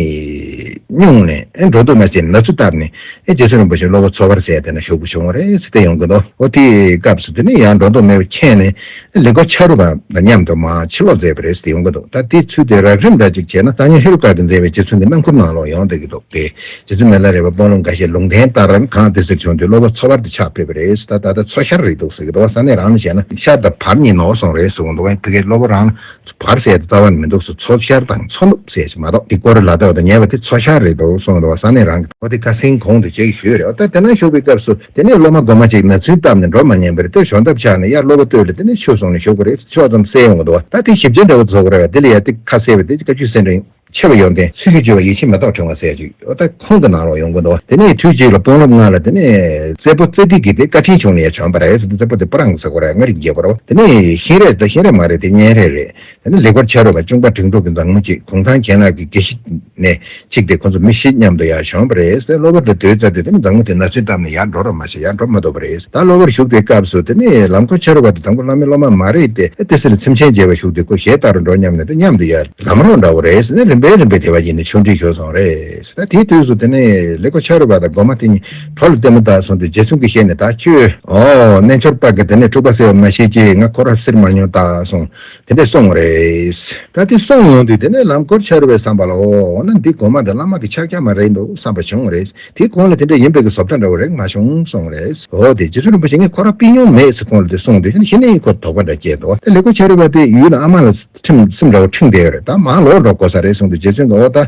སྨྱུང་ནས་ཨེ་འགྲོ་འདུག་མ་བྱས་ན་ཚུ་བཏབ་ནས། ཨེ་རྗེ་བཙུན་རིན་པོ་ཆེ་གློ་བུར་ཚོ་བར་ཟེར་དེ་ན་བཞུགས་པ་བྱུང་བ་རེད་ཟེར་ཏེ་ཡོང་གི་འདུག་ཨོ་དེའི་སྐབས་སུ་དེ་ནས་ཡང་འགྲོ་འདུག་མེད་པ་མཁྱེན་ནས་ལེགས་པ་ཆ་རུ་པ་དང་མཉམ་དུ་མར་ཕྱིར་ལོག་མཛད་པ་རེད་ཟེར་ཏེ་ཡོང་གི་འདུག་ད་དེ་ཚུལ་དེ་རགས་རིམ་འདྲ་ཅིག་བྱས་ན་སང་ཉིན་ཧེ་རུ་ཀ་གིས་མཛད་པའི་རྗེ་བཙུན་གྱི་རྣམ་མགུར་ནང་ལོགས་ཡོང་བསྡད་ཀྱི་འདུག་དེ་རྗེ་བཙུན་མི་ལ་རས་པ་དཔོན་སློབ་འགའ་ཤས་ལུང་བསྟན་ལྟར་གངས་ཏི་སེར་བྱུང་དུས་གློ་བུར་ཚོ་བར་དུ་ཆགས་ཕེབས་པ་རེད། ད་ད་ལྟ་ཚོ་ཤར་རེད་འདུག་ཟེར་གྱི་འདུག་ས་གནས་རང་ནས་བྱས་ན་ཤར་དང་བར་གཉིས་ནོར་སོང་རེད་ཟེར་གྱི་འདུག་ཕ་གིའི་གློ་བུར་རང་བར་ཟེར་དེ་རྩ་བ་ནས་མི་འདུག་སོ། ཚོ་ཤར་དང་མཚོ་ནུབ་ཟེར་ཞིག་མ་གཏོགས་དེ་སྐོར་ལ་ལྟ་བ་དང་ཉེ་བ་དེ་ཚོ་ཤར་རེད་འདུག་གསུངས་འདུག་ས་གནས་རང་གི་འོ་དེ་ཁ་སེང་གོང་དུ་བྱེད་ཞུས་རེད། འོ་ད་དེ་ན་ཞུགས་པའི་སྐབས་སུ་དེ་ནས་སློབ་མ་སྒོ་མ་གཅིག་ན་ཚུན་བཏབ་ནས་འགྲོ་མ་ཉན་པར་དེ་ཞོགས་འདབ་ཆགས་ནས་ཡར་གློ་བུར་སྟོད་ལ་དེ་ནས་ཆོས་གསུངས་ནས་བཞུགས་པ་རེད། ཕྱོགས་ཙམ་གསལ་ཡོང་གི་འདུག་ད་དེ་ཞིབ་ཆ་འདྲ་བོ་ཚོགས་རེད་བ། དེ་ལ་ཡ་དེ་ཁ་གསལ་བ་དེ་བཀའ་བརྒྱུད་སེ་འབྲིང་ཆེ་བ་ཡོན་ཏན་ཚུལ་ཤུགས་བརྗོད་པ་ཡིད་ཆེས་མེ་ཏོག་ཕྲེང་བ་ཟེར་ཅིག་འོ་ད་ཁོང་གི་ནང་ལོགས་ཡོང་གི་འདུག་དེ་ནས་དུས་གཅིག་ལ་དཔོན་སློབ་ལྔ་ལ་དེ་ནས་རྩེ་པོ་རྩེ་ཏི་གི་དེ་བཀའ་དྲིན་བྱུང་ནས་ཡ་བྱོན་པ་རེད་ཟེར། དེ་རྩེ་པོ་དེ་སྤུ་རང་གི་ས་གོ་རེད། མངའ་རིས་རྒྱལ་པོ་རེད། དེ་ནས་ཤིང་རས་དེ་ཤིང་རས་མ་རེད། དེ་གཉན་རས་རེད། དེ་ནས་ལེགས་པར་ཆ་རུ་པ་གཅུང་པ་འབྲིང་གྲོགས་ཀྱི་མཛངས་མོ་གཅིག་གུང་ཐང་གྱེན་ལ་གི་དགེ་བཤེས་ནས་གཅིག་དེ་ཁོ་ཚོ་མི་བཞི་མཉམ་དུ་ཡར་བྱོན་པ་རེད་ཟེར། གློ་བུར་དུ་སྡོད་ཚར་དུས་དེ་ནི་མཛངས་མོ་དེ་ན་ཚོད་བཏབ་ནས་ཡར་འགྲོ་རོགས་མ་བྱེད། ཡར་འགྲོ་མ་ཐུབ་པ་རེད། ད་གློ་བུར་བཞུགས་པའི་སྐབས་སུ་དེ་ནི་ལམ་ཁོ་ཆ་རུ་པ་དེ་དང་པོ་བླ་མའི་སློབ་མ་མ་རེད་དེ། ཏི་སེ་ལ་ཚིམ་ཆེན་མཇལ་བར་བཞུགས་དུས་ཁོ་ཞལ་ལྟ་རུ་འགྲོ་སྙམ་ནས་དེ་མཉམ་དུ་ཡར་ལམ་རོགས་འདྲ་བོ་རེད་ཟེར་ནས་རིམ་པས་རིམ་པས་དེ་བ་ཡིན་ནས་ཆོས་འབྲེལ་ཞུས་སོང་རེད། ད་དེའི་དུས་སུ་དེ་ནི་ལེགས་པར་ཆ་རུ་པ་དང་སྒོ་མ་དེ་གཉིས་གྲོགས་ལ་ལྟད་མོ་བལྟས་སོང་དུས་རྗེ་བཙུན་གྱི་ཞལ་ནས་ད་ཁྱོད་ཨོ་རྣལ་འབྱོར་པ་གི་དེ་ནས་འཁྲུག་པ་སེལ་བ་མ་ཤེས་ཀྱི་ང་ཁོ་ར་སིར་མ་མྱོང་ད་གསུངས། དེ་འདྲས་གསུངས་རེད། ད་དེ་གསུངས་ཡོང་དུས་དེ་ནས་ལམ་ཁོར་ཆ་རུ་པའི་བསམ་པ་ལ་ཨོ་འོ་ན་འདི་སྒོ་མ་དང་བླ་མ་གི་ཕྱག་རྒྱ་མ་རེད་འདུག་བསམ་པ་བྱུང་རེད། དེ་གོང་ལ་དེ་འདྲ་ཡིན་པའི་གི་བཟོ་ལྟ་འདྲ་བོ་རེད་མ་བྱུང་གསུངས་རེད། འོ་དེ་རྗེ་བཙུན་རིན་པོ་ཆེ་ངས་ཁོ་ར་ཕུད་མྱོང་མེད་ཟེར་ཁོང་ལ་དེ་གསུངས་དུས་གཞི་ནས་ཁོ་དོགས་པ་འདྲ་སྐྱེས་འདུག་དེ་ལེགས་པར་ཆ་རུ་པ་དེ་ཡུལ་ལ་ཨ་མ་ལ་ཁྲིམས་སེམས་འདྲ་བོ་ཁྲིམས་བསྡད་ཡོད་རེད། ད་མར་ལོག་འགྲོ་དགོས་ས་རེད་གསུངས་དུས་རྗེ་བཙུན་གྱིས་འོ་ད་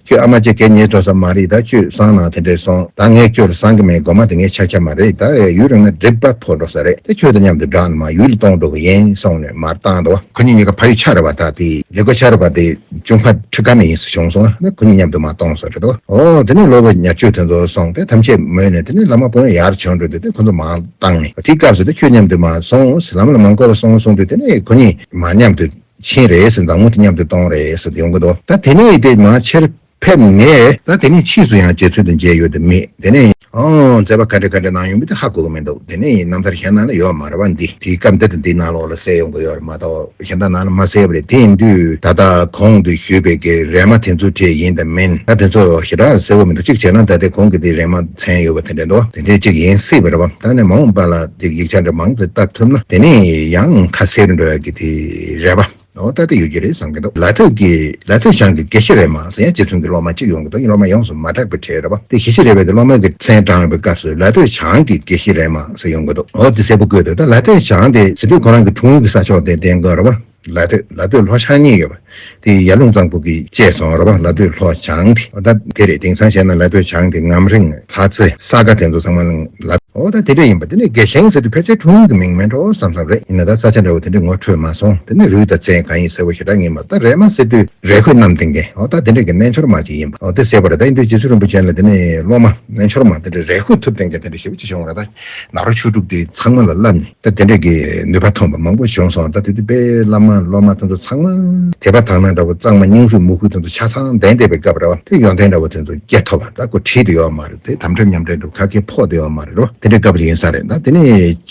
ཁྱོད་ཨ་མ་ཅག་གད་ཉལ་འགྲོ་ས་མ་རེད། ད་ཁྱོད་བཟང་ན་དེ་འདྲས་སོང་། ད་ངས་ཁྱོད་ལ་བཟང་གི་མེད། སྒོ་མ་དེ་ངའི་ཕྱག་རྒྱ་མ་རེད། ད་ཡུན་རིང་ན་སྒྲིབ་པ་ཕོག་འགྲོ་ས་རེད། དེ་ཁྱོད་དང་མཉམ་དུ་འགྲོགས་ནས་མར་ཡུལ་ལ་གཏོང་འགྲོ་གི་ཡིན་གསུངས་ནས་མར་བཏང་འདུག་ཁོ་གཉིས་གཉིས་ཀ་ཕ་ཡུལ་ཆ་རེད་བ། ད་དེ་ལེགས་པར་ཆ་རུ་པ་དེ་གཅུང་ཕ་ཁྲི་ཀ་ནས་ཡིན་ཟེར་བྱུང་སོང་ན་ཁོ་གཉིས་མཉམ་དུ་མར་གཏོང་སོང་རེད་དོ། ཨོ་དེ་ནས་སློབ་དཔོན་ཉ་ཆོས་དེ་ཚོ་སོང་སྟེ་ཐམས་ཅད་མོས་ནས་དེ་ནས་བླ་མ་དཔོན་ཡར་བྱོན་འགྲོ་དུས་དེ་ཁོ་ཚོ་མར་བཏང་ནས་དེའི་སྐབས་སུ་དེ་ཁྱོད་མཉམ་དུ་མར་སོང་ཟེར། བླ་མ་ལ་མ་འགོར་བར་སོང་གསུངས་དུས་དེ་ནས་ཁོ་གཉིས་མར་མཉམ་དུ་ཕྱིན་རེད་ཟེར། མཛངས་མོ་དེ་མཉམ་དུ་གཏོང་རེད་ཟེར་དེ་ཡོང་གི་འདུག་ད་དེ་ནས་དེ་མར་ཕྱིར་ཕེབས་ནས་ད་དེ་ནས་ཕྱིས་སུ་ཡང་རྗེ་བཙུན་དང་མཇལ་ཡོད་དེ་མེད། དེ་ནས་ཨོ་མཛད་པ་ག་འདྲ་ག་འདྲ་གནང་ཡོད་མེད་དེ་ཧ་གོ་གི་མི་འདུག་དེ་ནས་རྣམ་ཐར་གཞན་ནང་ལ་ཡོད་མ་རེད་བ། འདི་དེའི་སྐབས་འདི་དང་འདིའི་ནང་ལོགས་ལ་གསལ་ཡོང་གི་ཡོད་རེད་མ་གཏོགས་གཞན་དག་ནང་ལ་མ་གསལ་བ་རེད། དེ་ཡིན་དུས་ད་ལྟ་གོང་དུ་ཞུས་པའི་གི་རས་མ་དེ་ཚོ་བྲིས་ཡིན་དང་མིན་ད་དེ་ཚོ་ཞེ་དྲག་གསལ་བོ་མི་འདུག་གཅིག་བྱས་ན་ད་ལྟའི་གོང་གི་དེ་རས་མ་མཚན་ཡོད་པ་དེ་འདྲ་འདུག་དེ་འདྲའི་གཅིག་ཡིན་སྲིད་པ་རེད་བ། ད་ནས་མ་འོངས་པ་ལ་དེ་ཡིག་ཆ་འདྲ་མང་ཙམ་བལྟ་ཐུབ་ན་དེ་ནས་ཡང་ཁ་གསལ་རུ་འགྲོ་ཡ་གི་དེ་རེད་བ། འོ་ད་དེ་ཡོད་ཀྱི་རེད་བསམ་གྱི་འདུག་ལ་སྟོད་ཀྱི་ལ་སྟོད་བྱང་གི་དགེ་བཤེས་རེད་མ་ཟེར་ཡང་རྗེ་བཙུན་གྱི་སློབ་མ་གཅིག་ཡོང་གི་འདུག་སློབ་མ་ཡོངས་སུ་མ་གྲགས་པའི་གྲས་རེད་བ། དེ་དགེ་བཤེས་རེད་པས་དེ་སློབ་མ་གི་མཚན་དྲངས་པའི་སྐབས་སུ་ལ་སྟོད་བྱང་གི་དགེ་བཤེས་རེད་མ་ཟེར་ཡོང་གི་འདུག་འོ་དེ་གསལ་པོ་བཀོད་འདུག་ད་ལ་སྟོད་བྱང་དེ་ཟེར་དུས་ཁོ་རང་གི་འཁྲུངས་ཡུལ་གྱི་ས་ཕྱོགས་དེ་བསྟན་དགོས་རེད་བ། ལ་སྟོད་ལ་སྟོད་ལྷོ་བྱང་གཉིས་ཡོད་པ། དེ་ཡར་ཀླུང་གཙང་པོ་གི་བཅད་སོང་རེད་བ། ལ་སྟོད་ལྷོ་བྱང་དེ་འོ་ད་དེ་རེད། དེང་སང་བཤད་ན་ལ་སྟོད་བྱང་དེ་ངམ་རིང་ལྷ་རྩེ་ས་དགའ་དེ་ཚོ་ཚང་མ་ལ། འོ་ད་དེ་འདྲ་ཡིན་པ་དེ་ནས་དགེ་ཞིང་ཟེར་དུས་ཕལ་ཆེར་འཁྲུངས་ཡུལ་གྱི་མིང་མིན་འགྲོ་བསམ་བསམ་རེད། ཡིན་ན་ད་ས་ཆ་འདྲ་བོ་དེ་འདྲ་ངོ་འཕྲོད་མ་སོང་། དེ་ནས་རུས་དང་མཚན་གང་ཡིན་གསལ་པོ་ཞེ་དྲག་ངེས་མ་རེད། ད་རས་མ་ཟེར་དུས་རས་ཁོས་བསྣམས་ཏེ་འགན་འོ་ད་དེ་འདྲ་གི་རྣལ་འབྱོར་མ་ཅིག་ཡིན་པ། འོ་དེ་ཟེར་བ་རེད། ད་ཡིན་དུས་རྗེ་བཙུན་རིན་པོ་ཆེ་ལ་དེ་ནས་སློབ་མ་རྣལ་འབྱོར་མ་དེ་འདྲ་རས་ཁོས་ཐུབ་ལྡན་གྱི་དེ་འདྲ་ཞེ་པོ་ཅིག་བྱུང་བ་རེད། ད་ནཱ་རོ་ཆོས་དྲུག་དེ་ཚང་མ་ལ་བསླབས་ནས་ད་དེ་འདྲ་གི་ནུས་པ་ཐོན་པ་མང་པོ་བྱུང་སོང་། ད་དེ་དུས་དཔེ་བླ་མ་སློབ་མ་དེ་ཚོ་ཚང་མ་དད་པ་དག་སྣང་འདྲ་བོ་གཙང་མ་སྙིང་རུས་མོས་གུས་དེ་ཚོ་ཆ་ཚང་ལྡན་བསྡད་པའི་སྐབས་རེད་བ། དེ་ཡོན་ཏན་འདྲ་བོ་དེ་ཚོ་སྐྱེ་ཐུབ་པ། ད་ཁོ་བྲིས་དེ་ཡོད་མ་རེད། དེ་དམ་བཅའ་མཉམ་འབྲེལ་འདྲ་བོ་ག་གེ་ཕོག་དེ་ཡོད་མ་རེད་རོ། དེ་འདྲའི་སྐབས་ཅིག་ཡིན་ས་རེད། ད་དེ་ནས་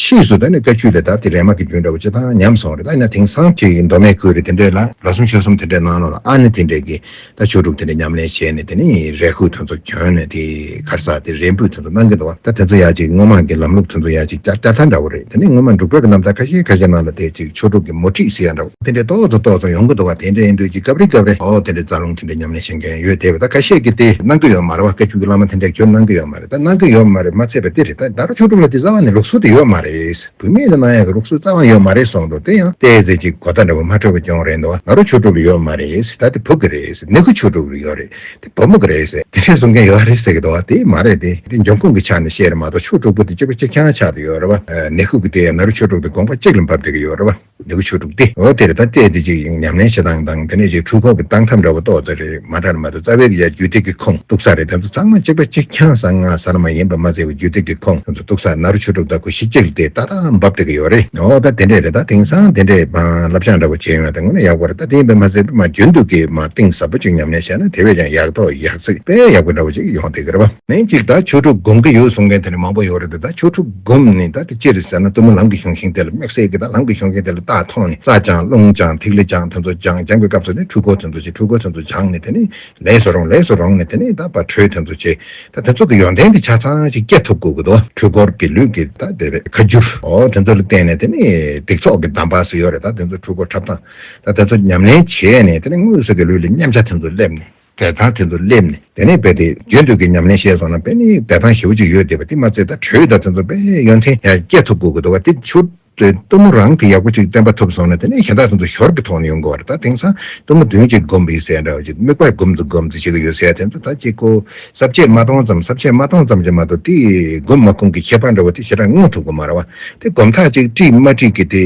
ཕྱིས་སུ་ད་ནི་བཀའ་བརྒྱུད་ལ་ད་དེ་རས་མ་གི་རྒྱུན་འདྲ་བོ་ཅིག་ད་ཉམས་སོང་རེད། ད་ཡིན་ན་དེང་སང་ཅིག་མདོ་སྨད་ཁུལ་རེད། དེ་འདྲའི་ལ་ལོ་གསུམ་ཕྱོགས་གསུམ་དེ་འདྲའི་ནང་ལོགས་ལ་ཨ་ནི་དེ་འདྲའི་གི་ད་ཆོས་དྲུག་དེ་འདྲ་ཉམས་ལེན་བྱས་ནས་དེ་ནས་རས་ཁོས་དེ་ཚོ་གྱོན་ནས་དེ་ག་རེ་ཟེར་དེ་རས་འབུད་དེ་ཚོ་གནང་གི་འདུག་བ། ད་དེ་ཚོ་ཡང་ཅིག་སྔོན་མ་གི་ལམ་ལུགས་དེ་ཚོ་ཡང་ཅིག་བསྐྱར་བསྐྱར་ཚར་འདྲ་བོ་རེད། དེ་ནས་སྔོན་མ་འབྲུག་པའི་གི་རྣམ་ཐར་ཁ་ཤས་ཁ་ཤས་ནང་ལ་དེ་ཅིག་ཆོས་དྲུག་གི་མོ་ཊིག་ཟེར་ཡ་འདྲ་བོ་དེ་འདྲའི་ཏོག་ཙམ་ཏོག་ཙམ་ཡོང་གི་འདུག་བ། དེ་འདྲ་ཡིན་དུས་ཅིག་སྐབས་རེ་སྐབས་རེ་ཨོ་དེ་འདྲའི་རྩ་རླུང་དེ་འདྲ་ཉམས་ལེན་བྱེད་མཁན་ཡོད་དེ་བས། ད་ཁ་ཤས་ཀྱིས་དེ་གནང་གི་ཡོད་མ་རེད་བ། བཀའ་བརྒྱུད་ཀྱི་བླ་མ་དེ་འདྲས་ཁྱོད་གནང་གི་ཡོད་མ་རེད། ད་གནང་གི་ཡོད་མ་རེད་མ་ཚད་པ་དེ་རེད། ད་ད་རུང་ཆོས་དྲུག་ལ་དེ་རྩ་བ་ནས་ལུགས་སྲོལ་དེ་ཡོད་མ་རེད། བུད་མེད་ལ་གནང་ཡག་གི་རོགས་སྐྱོར་རྩ་བ་ཡོད་མ་རེད་གསུངས་འདུག་དེ་ཡང་བལྟས་ཚེ་ཅིག་གོ་བརྡ་འདྲ་པོ་མ་འཕྲོད་པ་བྱུང་རེད་འདུག་ང་རོ་ཆོས་དྲུག་ལ་ཡོད་མ་རེད་ཟེར། ད་དེ་བུ་གི་རེད་ཟེར། ནི་གུ་ཆོས་དྲུག་ལ་ཡོད་རེད། དེ་བུ་མོ་གི་རེད་ཟེར། དེ་འདྲས་གསུང་མཁན་ཡོད་རེད་ཟེར་གི་འདུག་དེ་མ་རེད། དེ་དེ་འབྱུང་ཁུངས་ཀྱི་ཆ་ནས་བཤད་རེད་མ་གཏོགས་ཆོས་དྲུག་པོ་དེ་གཅིག་པ་གཅིག་རྐྱང་ཆགས་བསྡད་ཡོད་རེད་པ། ནི་གུ་གི་དེ་ཡང་ན་རོ་ཆོས་དྲུག་དེ་དགོངས་པ་གཅིག་ལ་འབབ་བསྡད་ཀྱི་ཡོད་རེད་པ། ནི་གུ་ཆོས་དྲུག་དེ། འོ་དེ་རེད། ད་བལྟས་དེ་ཅིག་ཉམས་ལེན་བྱེད་སྟངས་དང་། དེ་ནས་ཅིག་འཁྲུལ་འཁོར་གྱི་བཏང་ཐབས་འདྲ་པོ་ཏོག་ཙམ་རེད་མ་འདྲ་རེད་མ་གཏོགས། རྩ་བའི་གི་ཡ་རྒྱུད་སྡེ་གི་ཁུངས་གཏུགས་ས་རེད། དེ་ཚོ་ཚང་མ་གཅིག་པ་གཅིག་རྐྱང་གསང་སྔགས་ཟེར་མ་ཡིན་པ་མ་ཟད་པའི་རྒྱུད་སྡེ་གི་ཁུངས་དེ་ཚོ་གཏུགས་ས། ན་རོ་ཆོས་དྲུག་དང་གུ་ཤྲི་གཅིག་ལ་དེ་ཏག་ཏག་འབབ་བསྡད་ཀྱི་ཡོད་རེད། འོ་ད་དེ་འདྲས་རེད། ད་དེང་སང་དེ་འདྲས་མ་བསླབ་བྱ་འདྲ་པོ་བྱས་ཡོང་ཡ་དེ་དངོས་གནས་ཡག་པོ་རེད། ད་དེ་ཡིན་པས་མ་ཟད་པ་མ་རྒྱུན་དུ་གི་མ་གཏིང་ཟབ་པོ་ཅིག་ཉམས་ལེན་བྱས་ན་དེ་བས་ཀྱང་ཡག་ཐོག་ཡག་ཚིག་དཔེ་ཡག་པོ་འདྲ་པོ་ཅིག་ཡོང་བསྡད་ཀྱི་རེད་པ། ནས་གཅིག་ད་ཆོས་དྲུག་སྒོམ་གྱི་ཡོད་གསུང་མཁན་དེ་འདྲ་མང་པོ་ཡོད་རེད་དེ། ད་ཆོས་དྲུག་སྒོམ་ནི་ད་དེ་ཅི་རེད་ཟེར་ན། གཏུམ་མོ་ལམ་གྱི་གཞུང་ཤིང་དེ་ལ་དམིགས་བསལ་གྱི། ད་ལམ་གྱི་གཞུང་ཤིང་དེ་ལ་རྟགས་མཐོང་ནས་རྩ་སྦྱང་རླུང་སྦྱང་ཐིག་ལེ་སྦྱང་དེ་ཚོ་སྦྱང་སྦྱང་པའི་སྐབས་སུ་ནི་འཁྲུལ་འཁོར་དེ་ཚོ་བྱེད། འཁྲུལ་འཁོར་དེ་ཚོ་སྦྱངས་ནས་དེ་ནི་ལས་སུ་རུང་། ལས་སུ་རུང་ནས་དེ་ནི་ད་ཕར་དྲོད་དེ་ཚོ་བྱེད། ད་དེ་ཚོ་གི་ཡོན་ཏན་དེ་ཆ་ཚང་ཞིག་སྐྱེ་ཐུབ་དགོས་ཀྱི་འདུག་འཁྲུལ་འཁོར་གྱི་ལུས་ཀྱི་ད་དེ་རེད། ཁ་སྒྱུར། འོ་དེ་ཚོ་ལ་བརྟེན་ནས་དེ་ནི་སྡིག་ཚོགས་ཀྱི་གདམས་པ་ཟེར་ཡོད་རེད། ད་དེ་ཚོ་འཁྲུལ་འཁོར་འཁྲབ་སྟངས་ད་དེ་ཚོ་ཉམས་ལེན་བྱས་ནས་དེ་ནི་དངོས་སུ་གི་ལུས་ལ་མཉམ་བྱ་དེ་ཚོ་སླེབས་ནས། འབྲས་དང་དེ་ཚོ་སླེབས་ནས། དེ་ནས་རྦད་དེ་རྒྱུན་དུ་གི་ཉམས་ལེན་བྱས་སོང་ན་དཔེ་ནི་འབྲས་དང་ཞེ་པོ་ཅིག་ཡོད་བསྡད་པ། དེ་མ་ཚད་ད་དྲོད་དང་དེ་ཚོ་དཔེ་ཡོན་ཏན་ཡང་སྐྱེ་ཐུབ་དགོས་ཀྱི་འདུག་པ། དེ་ཆོས་དེ་གཏུམ་མོ་རང་གི་ཡག་པོ་ཅིག་བསྟེན་པ་ཐུབ་སོང་ན་དེ་ནས་གཞན་དག་དེ་ཚོ་ཞོར་གྱི་ཐོག་ནས་ཡོང་དགོས་པ་རེད། ད་དེང་སང་གཏུམ་མོ་བདུན་ཅིག་སྒོམ་པ་ཡིན་ཟེར་འདྲ་བ་ཅིག་དམིགས་པ་སྒོམ་ཚུལ་སྒོམ་ཚུལ་བྱེད་ཀྱི་ཡོད་ཟེར་ཡ་དེ་ཚོ་ད་ཅིག་ཁོ་ས་བཅད་མ་གཏོང་ཙམ། ས་བཅད་མ་གཏོང་ཙམ་གྱིས་མ་གཏོགས་དེ་སྒོམ་མ་ཁུངས་ཀྱི་ཁྱད་པར་འདྲ་བ་དེ་ཞེ་དྲག་མངོན་ཐུབ་ཀྱི་མ་རེད་པ། དེ་སྒོམ་ཐག་ཅིག་དཀྲིས་མ་དཀྲིས་ཀྱི་དེ་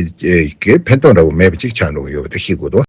གི་ཕན་ཐོགས་འདྲ་བོ་མེད་པ་ཅིག་ཆགས་འགྲོ་གི་ཡོད་པ་དེ་ཤེས་དགོས་འདུག